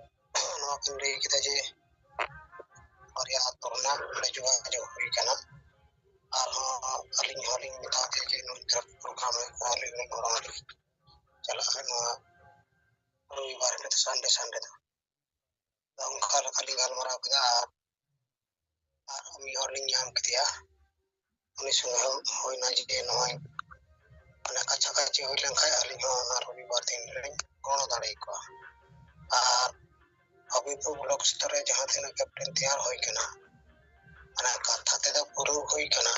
ᱱᱚᱣᱟ ᱠᱤᱱ ᱞᱟᱹᱭ ᱠᱮᱫᱟ ᱡᱮ ᱵᱟᱨᱭᱟ ᱟᱛᱳ ᱨᱮᱱᱟᱜ ᱚᱸᱰᱮ ᱡᱳᱜᱟᱡᱳᱜᱽ ᱦᱩᱭ ᱠᱟᱱᱟ᱾ ᱟᱨᱦᱚᱸ ᱟᱹᱞᱤᱧ ᱦᱚᱸᱞᱤᱧ ᱢᱮᱛᱟ ᱫᱮᱭᱟ ᱡᱮ ᱱᱩᱭ ᱛᱚᱨᱚᱯ ᱯᱨᱳᱜᱨᱟᱢ ᱦᱩᱭᱩᱜ ᱠᱟᱱᱟ, ᱟᱹᱞᱤᱧ ᱦᱚᱸᱞᱤᱧ ᱜᱚᱲᱚ ᱟᱹᱞᱤᱧ ᱪᱟᱞᱟᱜᱼᱟ ᱱᱚᱣᱟ ᱨᱚᱵᱤᱵᱟᱨ ᱦᱤᱞᱳᱜ ᱫᱚ, ᱥᱟᱱᱰᱮ, ᱥᱟᱱᱰᱮ ᱫᱚ᱾ ᱟᱫᱚ ᱚᱱᱠᱟ ᱞᱮᱠᱟᱞᱤᱧ ᱜᱟᱞᱢᱟᱨᱟᱣ ᱠᱮᱫᱟ᱾ ᱟᱨ ᱟᱨ ᱢᱤᱫ ᱦᱚᱲ ᱞᱤᱧ ᱧᱟᱢ ᱠᱮᱫᱮᱭᱟ, ᱩᱱᱤ ᱥᱚᱸᱜᱮ ᱦᱚᱸ ᱦᱩᱭᱱᱟ ᱡᱮ ᱱᱚᱜᱼᱚᱭ ᱢᱟᱱᱮ ᱠᱟᱪᱷᱟ ᱠᱟᱪᱷᱤ ᱦᱩᱭ ᱞᱮᱱᱠᱷᱟᱱ ᱟᱹᱞᱤᱧ ᱦᱚᱸ ᱚᱱᱟ ᱨᱚᱵᱤᱵᱟᱨ ᱫᱤᱱ ᱨᱮᱞᱤᱧ ᱜᱚᱲᱚ ᱫᱟᱲᱮ ᱟᱠᱚᱣᱟ᱾ ᱟᱨ ᱦᱚᱵᱤᱵᱽᱯᱩᱨ ᱵᱞᱚᱠ ᱥᱛᱚᱨ ᱨᱮ ᱡᱟᱦᱟᱸ ᱛᱤᱱᱟᱹᱜ ᱠᱮᱯᱴᱮᱱ ᱛᱮᱭᱟᱨ ᱦᱩᱭ ᱠᱟᱱᱟ, ᱢᱟᱱᱮ ᱠᱟᱛᱷᱟ ᱛᱮᱫᱚ ᱯᱩᱨᱟᱹᱣ ᱦᱩᱭ ᱠᱟᱱᱟ,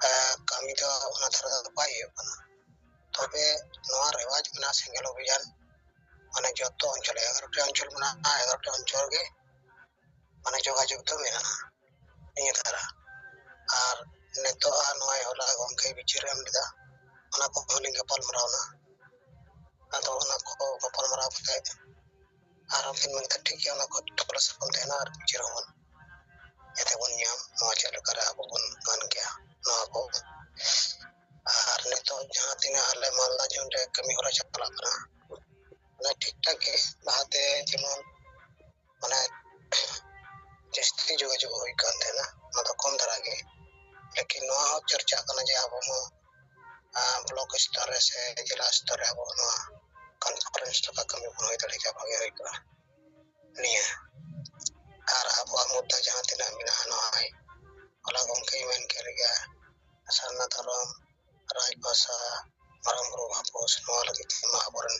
ᱮ, ᱠᱟᱹᱢᱤ ᱫᱚ ᱚᱱᱟ ᱫᱷᱟᱨᱮ ᱫᱚ ᱵᱟᱭ ᱦᱩᱭᱩᱜ ᱠᱟᱱᱟ᱾ ᱛᱚᱵᱮ ᱱᱚᱣᱟ ᱨᱮᱣᱟᱡᱽ ᱢᱮᱱᱟᱜᱼᱟ ᱥᱮᱸᱜᱮᱞ ᱚᱵᱷᱤᱡᱟᱱ, ᱢᱟᱱᱮ ᱡᱚᱛᱚ ᱚᱧᱪᱚᱞ, ᱮᱜᱟᱨᱚᱴᱤ ᱚᱧᱪᱚᱞ ᱢᱮᱱᱟᱜᱼᱟ, ᱮᱜᱟᱨᱚᱴᱤ ᱚᱧᱪᱚᱞ ᱜᱮ ᱢᱟᱱᱮ ᱡᱳᱜᱟᱡᱳᱜᱽ ᱫᱚ ᱢᱮᱱᱟᱜᱼᱟ ᱱᱤᱭᱟᱹ ᱫᱷᱟᱨᱟ᱾ ᱟᱨ ᱱᱤᱛᱚᱜ ᱟᱨ ᱱᱚᱜᱼᱚᱭ ᱦᱚᱞᱟ ᱜᱚᱢᱠᱮ ᱵᱤᱪᱟᱹᱨ ᱮ ᱮᱢ ᱞᱮᱫᱟ, ᱚᱱᱟ ᱠᱚᱦᱚᱸ ᱞᱤᱧ ᱜᱟᱯᱟᱞ ᱢᱟᱨᱟᱣ ᱮᱱᱟ᱾ ᱟᱫᱚ ᱚᱱᱟ ᱠᱚ ᱜᱟᱯᱟᱞ ᱢᱟᱨᱟᱣ ᱠᱟᱛᱮ ᱟᱨᱦᱚᱸ ᱠᱤᱱ ᱢᱮᱱ ᱠᱮᱫᱟ, ᱴᱷᱤᱠ ᱜᱮᱭᱟ, ᱚᱱᱟ ᱠᱚ ᱛᱚᱞᱟᱥ ᱵᱚᱱ ᱛᱟᱦᱮᱱᱟ ᱟᱨ ᱵᱤᱪᱟᱹᱨ ᱦᱚᱸᱵᱚᱱ ᱡᱟᱛᱮ ᱵᱚᱱ ᱧᱟᱢ, ᱱᱚᱣᱟ ᱪᱮᱫ ᱞᱮᱠᱟᱨᱮ ᱟᱵᱚ ᱵᱚᱱ ᱜᱟᱱ ᱠᱮᱭᱟ ᱱᱚᱣᱟ ᱠᱚ᱾ ᱟᱨ ᱱᱤᱛᱚᱜ ᱡᱟᱦᱟᱸ ᱛᱤᱱᱟᱹᱜ ᱟᱞᱮ ᱢᱟᱞᱫᱟ ᱡᱳᱱ ᱨᱮ ᱠᱟᱹᱢᱤ ᱦᱚᱨᱟ ᱪᱟᱞᱟᱜ ᱠᱟᱱᱟ, ᱚᱱᱟ ᱴᱷᱤᱠ ᱴᱷᱟᱠ ᱜᱮ ᱞᱟᱦᱟᱛᱮ ᱡᱮᱢᱚᱱ ᱢᱟᱱᱮ ᱡᱟᱹᱥᱛᱤ ᱡᱳᱜᱟᱡᱳᱜᱽ ᱦᱩᱭ ᱠᱟᱱ ᱛᱟᱦᱮᱱᱟ, ᱚᱱᱟ ᱫᱚ ᱠᱚᱢ ᱫᱷᱟᱨᱟ ᱜᱮ᱾ ᱞᱮᱠᱤᱱ ᱱᱚᱣᱟ ᱦᱚᱸ ᱪᱚᱨᱪᱟᱜ ᱠᱟᱱᱟ ᱡᱮ ᱟᱵᱚ ᱦᱚᱸ, ᱟᱸ, ᱵᱞᱚᱠ ᱥᱛᱚᱨ ᱨᱮ ᱥᱮ ᱡᱮᱞᱟ ᱥᱛᱚᱨ ᱨᱮ ᱟᱵᱚ ᱱᱚᱣᱟ ᱠᱚᱱᱯᱷᱟᱨᱮᱱᱥ ᱞᱮᱠᱟ ᱠᱟᱹᱢᱤ ᱵᱚᱱ ᱦᱩᱭ ᱫᱟᱲᱮ ᱠᱮᱭᱟ, ᱵᱷᱟᱜᱮ ᱦᱩᱭ ᱠᱚᱜᱼᱟ᱾ ᱱᱤᱭᱟᱹ ᱟᱨ ᱟᱵᱚᱣᱟᱜ ᱢᱩᱫᱽᱫᱟ ᱡᱟᱦᱟᱸ ᱛᱤᱱᱟᱹᱜ ᱢᱮᱱᱟᱜᱼᱟ, ᱱᱚᱣᱟ ᱦᱚᱞᱟ ᱜᱚᱢᱠᱮᱭ ᱢᱮᱱ ᱠᱮᱫ ᱞᱮᱠᱟ, ᱥᱟᱨᱱᱟ ᱫᱷᱚᱨᱚᱢ, ᱨᱟᱡᱽ ᱵᱷᱟᱥᱟ, ᱢᱟᱨᱟᱝ ᱵᱩᱨᱩ ᱵᱟᱵᱚᱥ, ᱱᱚᱣᱟ ᱞᱟᱹᱜᱤᱫ ᱛᱮ ᱢᱟ ᱟᱵᱚᱨᱮᱱ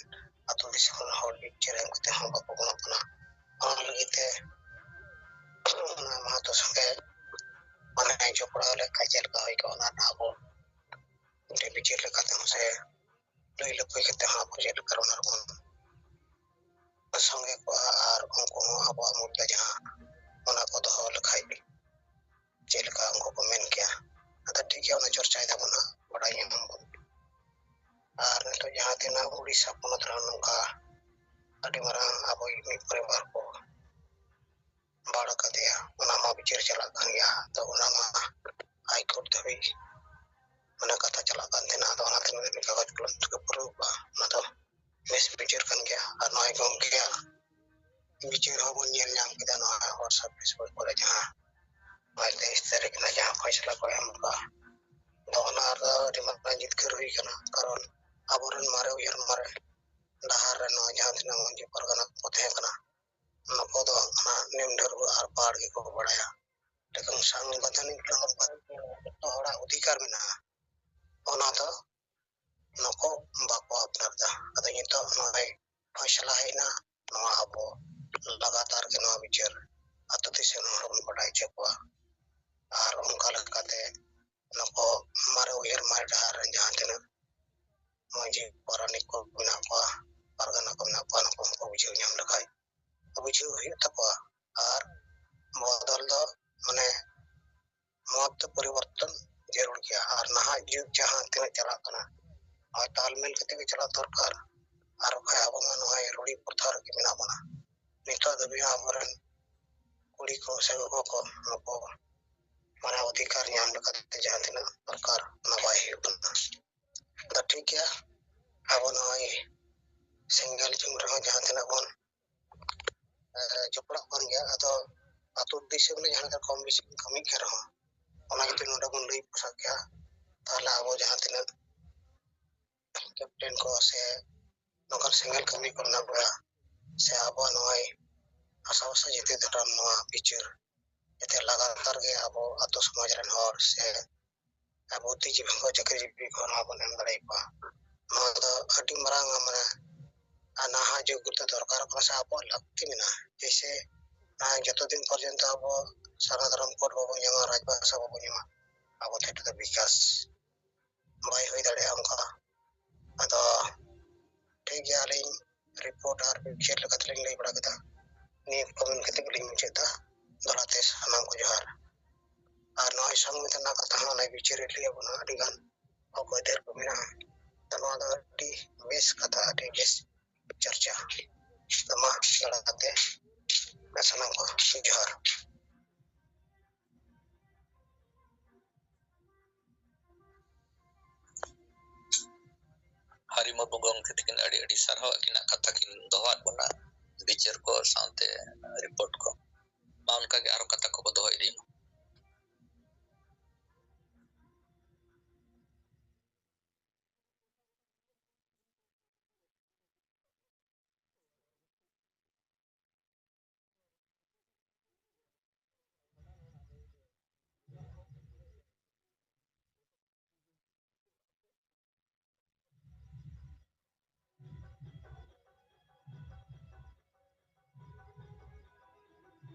ᱪᱟᱞᱟᱜ ᱠᱟᱱ ᱜᱮᱭᱟ᱾ ᱟᱫᱚ ᱚᱱᱟ ᱢᱟ ᱦᱟᱭ ᱠᱳᱨᱴ ᱫᱷᱟᱹᱵᱤᱡ ᱚᱱᱟ ᱠᱟᱛᱷᱟ ᱪᱟᱞᱟᱜ ᱠᱟᱱ ᱛᱟᱦᱮᱱᱟ᱾ ᱟᱫᱚ ᱚᱱᱟ ᱛᱮ ᱱᱚᱰᱮ ᱠᱟᱜᱚᱡᱽ ᱠᱚᱞᱚᱢ ᱛᱮᱠᱚ ᱯᱩᱨᱟᱹᱣ ᱠᱚᱜᱼᱟ᱾ ᱚᱱᱟ ᱫᱚ ᱵᱮᱥ ᱵᱤᱪᱟᱹᱨ ᱠᱟᱱ ᱜᱮᱭᱟ᱾ ᱟᱨ ᱱᱚᱜᱼᱚᱭ ᱜᱚᱢᱠᱮᱭᱟᱜ ᱵᱤᱪᱟᱹᱨ ᱦᱚᱸᱵᱚᱱ ᱧᱮᱞ ᱧᱟᱢ ᱠᱮᱫᱟ ᱱᱚᱣᱟ WhatsApp, Facebook ᱠᱚᱨᱮ, ᱡᱟᱦᱟᱸ ᱱᱚᱜᱼᱚᱭ ᱛᱮᱭᱤᱥ ᱛᱟᱹᱨᱤᱠᱷ ᱨᱮᱱᱟᱜ ᱡᱟᱦᱟᱸ ᱯᱷᱚᱭᱥᱟᱞᱟ ᱠᱚ ᱮᱢ ᱠᱟᱜᱼᱟ᱾ ᱟᱫᱚ ᱚᱱᱟ ᱨᱮᱫᱚ ᱟᱹᱰᱤ ᱢᱟᱨᱟᱝ ᱡᱤᱛᱠᱟᱹᱨ ᱦᱩᱭ ᱠᱟᱱᱟ, ᱠᱟᱨᱚᱱ ᱟᱵᱚᱨᱮᱱ ᱢᱟᱨᱮ ᱩᱭᱦᱟᱹᱨ ᱢᱟᱨᱮ ᱰᱟᱦᱟᱨ ᱨᱮ ᱱᱚᱣᱟ ᱡᱟᱦᱟᱸ ᱛᱤᱱᱟᱹᱜ ᱢᱟᱹᱡᱷᱤ ᱯᱟᱨᱜᱟᱱᱟ ᱠᱚ ᱛᱟᱦᱮᱸ ᱠᱟᱱᱟ, ᱱᱩᱠᱩ ᱫᱚ ᱚᱱᱟ ᱱᱤᱢ ᱰᱷᱟᱹᱨᱣᱟᱹᱜ ᱟᱨ ᱯᱟᱲ ᱜᱮᱠᱚ ᱵᱟᱲᱟᱭᱟ᱾ ᱞᱮᱠᱤᱱ ᱥᱟᱝᱵᱤᱫᱷᱟᱱᱤᱠ ᱞᱮᱠᱟᱛᱮ ᱡᱚᱛᱚ ᱦᱚᱲᱟᱜ ᱚᱫᱷᱤᱠᱟᱨ ᱢᱮᱱᱟᱜᱼᱟ, ᱚᱱᱟ ᱫᱚ ᱱᱩᱠᱩ ᱵᱟᱠᱚ ᱟᱯᱱᱟᱨ ᱮᱫᱟ᱾ ᱟᱫᱚ ᱱᱤᱛᱚᱜ ᱱᱚᱜᱼᱚᱭ ᱯᱷᱚᱭᱥᱟᱞᱟ ᱦᱮᱡ ᱮᱱᱟ, ᱱᱚᱣᱟ ᱟᱵᱚ ᱞᱟᱜᱟᱛᱟᱨ ᱜᱮ ᱱᱚᱣᱟ ᱵᱤᱪᱟᱹᱨ ᱟᱹᱛᱩ ᱫᱤᱥᱚᱢ ᱦᱚᱲ ᱵᱚᱱ ᱵᱟᱰᱟᱭ ᱦᱚᱪᱚ ᱠᱚᱣᱟ᱾ ᱟᱨ ᱚᱱᱠᱟ ᱞᱮᱠᱟᱛᱮ ᱱᱩᱠᱩ ᱢᱟᱨᱮ ᱩᱭᱦᱟᱹᱨ ᱢᱟᱨᱮ ᱰᱟᱦᱟᱨ ᱨᱮᱱ ᱡᱟᱦᱟᱸ ᱛᱤᱱᱟᱹᱜ ᱢᱟᱹᱡᱷᱤ ᱯᱟᱨᱟᱱᱤᱠ ᱠᱚ ᱢᱮᱱᱟᱜ ᱠᱚᱣᱟ, ᱯᱟᱨᱜᱟᱱᱟ ᱠᱚ ᱢᱮᱱᱟᱜ ᱠᱚᱣᱟ, ᱱᱩᱠᱩ ᱦᱚᱸᱠᱚ ᱵᱩᱡᱷᱟᱹᱣ ᱧᱟᱢ ᱞᱮᱠᱷᱟᱡ ᱵᱩᱡᱷᱟᱹᱣ ᱦᱩᱭᱩᱜ ᱛᱟᱠᱚᱣᱟ᱾ ᱟᱨ ᱵᱚᱫᱚᱞ ᱫᱚ ᱢᱟᱱᱮ ᱢᱚᱛ ᱫᱚ ᱯᱚᱨᱤᱵᱚᱨᱛᱚᱱ ᱡᱟᱹᱨᱩᱲ ᱜᱮᱭᱟ᱾ ᱟᱨ ᱱᱟᱦᱟᱜ ᱡᱩᱜᱽ ᱡᱟᱦᱟᱸ ᱛᱤᱱᱟᱹᱜ ᱪᱟᱞᱟᱜ ᱠᱟᱱᱟ, ᱱᱚᱜᱼᱚᱭ ᱛᱟᱞᱢᱮᱞ ᱠᱟᱛᱮ ᱜᱮ ᱪᱟᱞᱟᱜ ᱫᱚᱨᱠᱟᱨ᱾ ᱟᱨ ᱵᱟᱠᱷᱟᱡ ᱟᱵᱚ ᱢᱟ ᱱᱚᱜᱼᱚᱭ ᱨᱩᱲᱤ ᱯᱨᱚᱛᱷᱟ ᱨᱮᱜᱮ ᱢᱮᱱᱟᱜ ᱵᱚᱱᱟ᱾ ᱱᱤᱛᱚᱜ ᱫᱷᱟᱹᱵᱤᱡ ᱦᱚᱸ ᱟᱵᱚᱨᱮᱱ ᱠᱩᱲᱤ ᱠᱚ ᱥᱮ ᱜᱚᱜᱚ ᱠᱚ ᱱᱩᱠᱩ ᱢᱟᱱᱮ ᱚᱫᱷᱤᱠᱟᱨ ᱧᱟᱢ ᱞᱮᱠᱟᱛᱮ ᱡᱟᱦᱟᱸ ᱛᱤᱱᱟᱹᱜ ᱫᱚᱨᱠᱟᱨ, ᱚᱱᱟ ᱵᱟᱭ ᱦᱩᱭᱩᱜ ᱠᱟᱱᱟ᱾ ᱟᱫᱚ ᱴᱷᱤᱠ ᱜᱮᱭᱟ, ᱟᱵᱚ ᱱᱚᱜᱼᱚᱭ ᱥᱮᱸᱜᱮᱞ ᱡᱩᱞ ᱨᱮᱦᱚᱸ ᱡᱟᱦᱟᱸ ᱛᱤᱱᱟᱹᱜ ᱵᱚᱱ ᱮ, ᱡᱚᱯᱲᱟᱜ ᱠᱟᱱ ᱜᱮᱭᱟ᱾ ᱟᱫᱚ ᱟᱹᱛᱩ ᱫᱤᱥᱚᱢ ᱨᱮ ᱡᱟᱦᱟᱸ ᱞᱮᱠᱟ ᱠᱚᱢ ᱵᱮᱥᱤ ᱵᱚᱱ ᱠᱟᱹᱢᱤᱭᱮᱫ ᱠᱟᱱ ᱨᱮᱦᱚᱸ, ᱚᱱᱟ ᱡᱩᱫᱤ ᱱᱚᱰᱮ ᱵᱚᱱ ᱞᱟᱹᱭ ᱯᱨᱚᱥᱟᱫ ᱠᱮᱭᱟ, ᱛᱟᱦᱚᱞᱮ ᱟᱵᱚ ᱡᱟᱦᱟᱸ ᱛᱤᱱᱟᱹᱜ ᱠᱮᱯᱴᱮᱱ ᱠᱚ ᱥᱮ ᱱᱚᱝᱠᱟᱱ ᱥᱮᱸᱜᱮᱞ ᱠᱟᱹᱢᱤ ᱠᱚ ᱢᱮᱱᱟᱜ ᱵᱚᱱᱟ, ᱥᱮ ᱟᱵᱚᱣᱟᱜ ᱱᱚᱜᱼᱚᱭ ᱟᱥᱟ ᱵᱷᱚᱨᱥᱟ ᱡᱟᱹᱛᱤ ᱫᱷᱚᱨᱚᱢ ᱱᱚᱣᱟ ᱵᱤᱪᱟᱹᱨ, ᱡᱟᱛᱮ ᱞᱟᱜᱟᱛᱟᱨ ᱜᱮ ᱟᱵᱚ ᱟᱹᱛᱩ ᱥᱚᱢᱟᱡᱽ ᱨᱮᱱ ᱦᱚᱲ ᱥᱮ ᱵᱩᱫᱽᱫᱷᱤᱡᱤᱵᱤ ᱠᱚ, ᱪᱟᱹᱠᱨᱤ ᱡᱤᱵᱤ ᱠᱚ ᱱᱚᱣᱟ ᱵᱚᱱ ᱮᱢ ᱫᱟᱲᱮᱭᱟᱠᱚᱣᱟ᱾ ᱱᱚᱣᱟ ᱫᱚ ᱟᱹᱰᱤ ᱢᱟᱨᱟᱝ ᱢᱟᱱᱮ ᱱᱟᱦᱟᱜ ᱡᱩᱜᱽ ᱨᱮᱫᱚ ᱫᱚᱨᱠᱟᱨᱚᱜ ᱠᱟᱱᱟ ᱥᱮ ᱟᱵᱚᱣᱟᱜ ᱞᱟᱹᱠᱛᱤ ᱢᱮᱱᱟᱜᱼᱟ᱾ ᱡᱮᱭᱥᱮ, ᱟᱨ ᱡᱚᱛᱚ ᱫᱤᱱ ᱯᱚᱨᱡᱚᱱᱛᱚ ᱟᱵᱚ ᱥᱟᱨᱱᱟ ᱫᱷᱚᱨᱚᱢ ᱠᱳᱰ ᱵᱟᱵᱚᱱ ᱧᱟᱢᱟ, ᱨᱟᱡᱽ ᱵᱷᱟᱥᱟ ᱵᱟᱵᱚᱱ ᱧᱟᱢᱟ, ᱟᱵᱚ ᱴᱷᱮᱱ ᱫᱚ ᱵᱤᱠᱟᱥ ᱵᱟᱭ ᱦᱩᱭ ᱫᱟᱲᱮᱭᱟᱜᱼᱟ ᱚᱱᱠᱟ᱾ ᱟᱫᱚ ᱴᱷᱤᱠ ᱜᱮᱭᱟ, ᱟᱹᱞᱤᱧ ᱨᱤᱯᱳᱨᱴ ᱟᱨ ᱯᱤᱠᱪᱟᱨ ᱞᱮᱠᱟᱛᱮᱞᱤᱧ ᱞᱟᱹᱭ ᱵᱟᱲᱟ ᱠᱮᱫᱟ᱾ ᱱᱤᱭᱟᱹ ᱠᱚ ᱢᱮᱱ ᱠᱟᱛᱮ ᱜᱮᱞᱤᱧ ᱢᱩᱪᱟᱹᱫ ᱮᱫᱟ᱾ ᱫᱚᱦᱲᱟ ᱛᱮ ᱥᱟᱱᱟᱢ ᱠᱚ ᱡᱚᱦᱟᱨ᱾ ᱟᱨ ᱱᱚᱜᱼᱚᱭ ᱥᱚᱝᱵᱤᱫᱷᱟᱱ ᱨᱮᱱᱟᱜ ᱠᱟᱛᱷᱟ ᱦᱚᱸ ᱚᱱᱮ ᱵᱤᱪᱟᱹᱨ ᱨᱮ ᱞᱟᱹᱭ ᱟᱵᱚᱱᱟ, ᱟᱹᱰᱤ ᱜᱟᱱ ᱦᱚᱠ ᱟᱹᱭᱫᱟᱹᱨ ᱠᱚ ᱢᱮᱱᱟᱜᱼᱟ᱾ ᱛᱚ ᱱᱚᱣᱟ ᱫᱚ ᱟᱹᱰᱤ ᱵᱮᱥ ᱠᱟᱛᱷᱟ, ᱟᱹᱰᱤ ᱵᱮᱥ ᱪᱟᱨᱪᱟ᱾ ᱛᱚ ᱢᱟ ᱫᱚᱦᱲᱟ ᱛᱮ ᱥᱟᱱᱟᱢ ᱠᱚ ᱡᱚᱦᱟᱨ᱾ ᱜᱚᱢᱠᱮ ᱛᱟᱹᱠᱤᱱ ᱟᱹᱰᱤ ᱟᱹᱰᱤ ᱥᱟᱨᱦᱟᱣ, ᱟᱹᱠᱤᱱᱟᱜ ᱠᱟᱛᱷᱟ ᱠᱤᱱ ᱫᱚᱦᱚᱣᱟᱫ ᱵᱚᱱᱟ, ᱵᱤᱪᱟᱹᱨ ᱠᱚ ᱥᱟᱶᱛᱮ ᱨᱤᱯᱳᱨᱴ ᱠᱚ᱾ ᱢᱟ ᱚᱱᱠᱟᱜᱮ ᱟᱨᱚ ᱠᱟᱛᱷᱟ ᱠᱚᱵᱚ ᱫᱚᱦᱚ ᱤᱫᱤᱭ ᱢᱟ᱾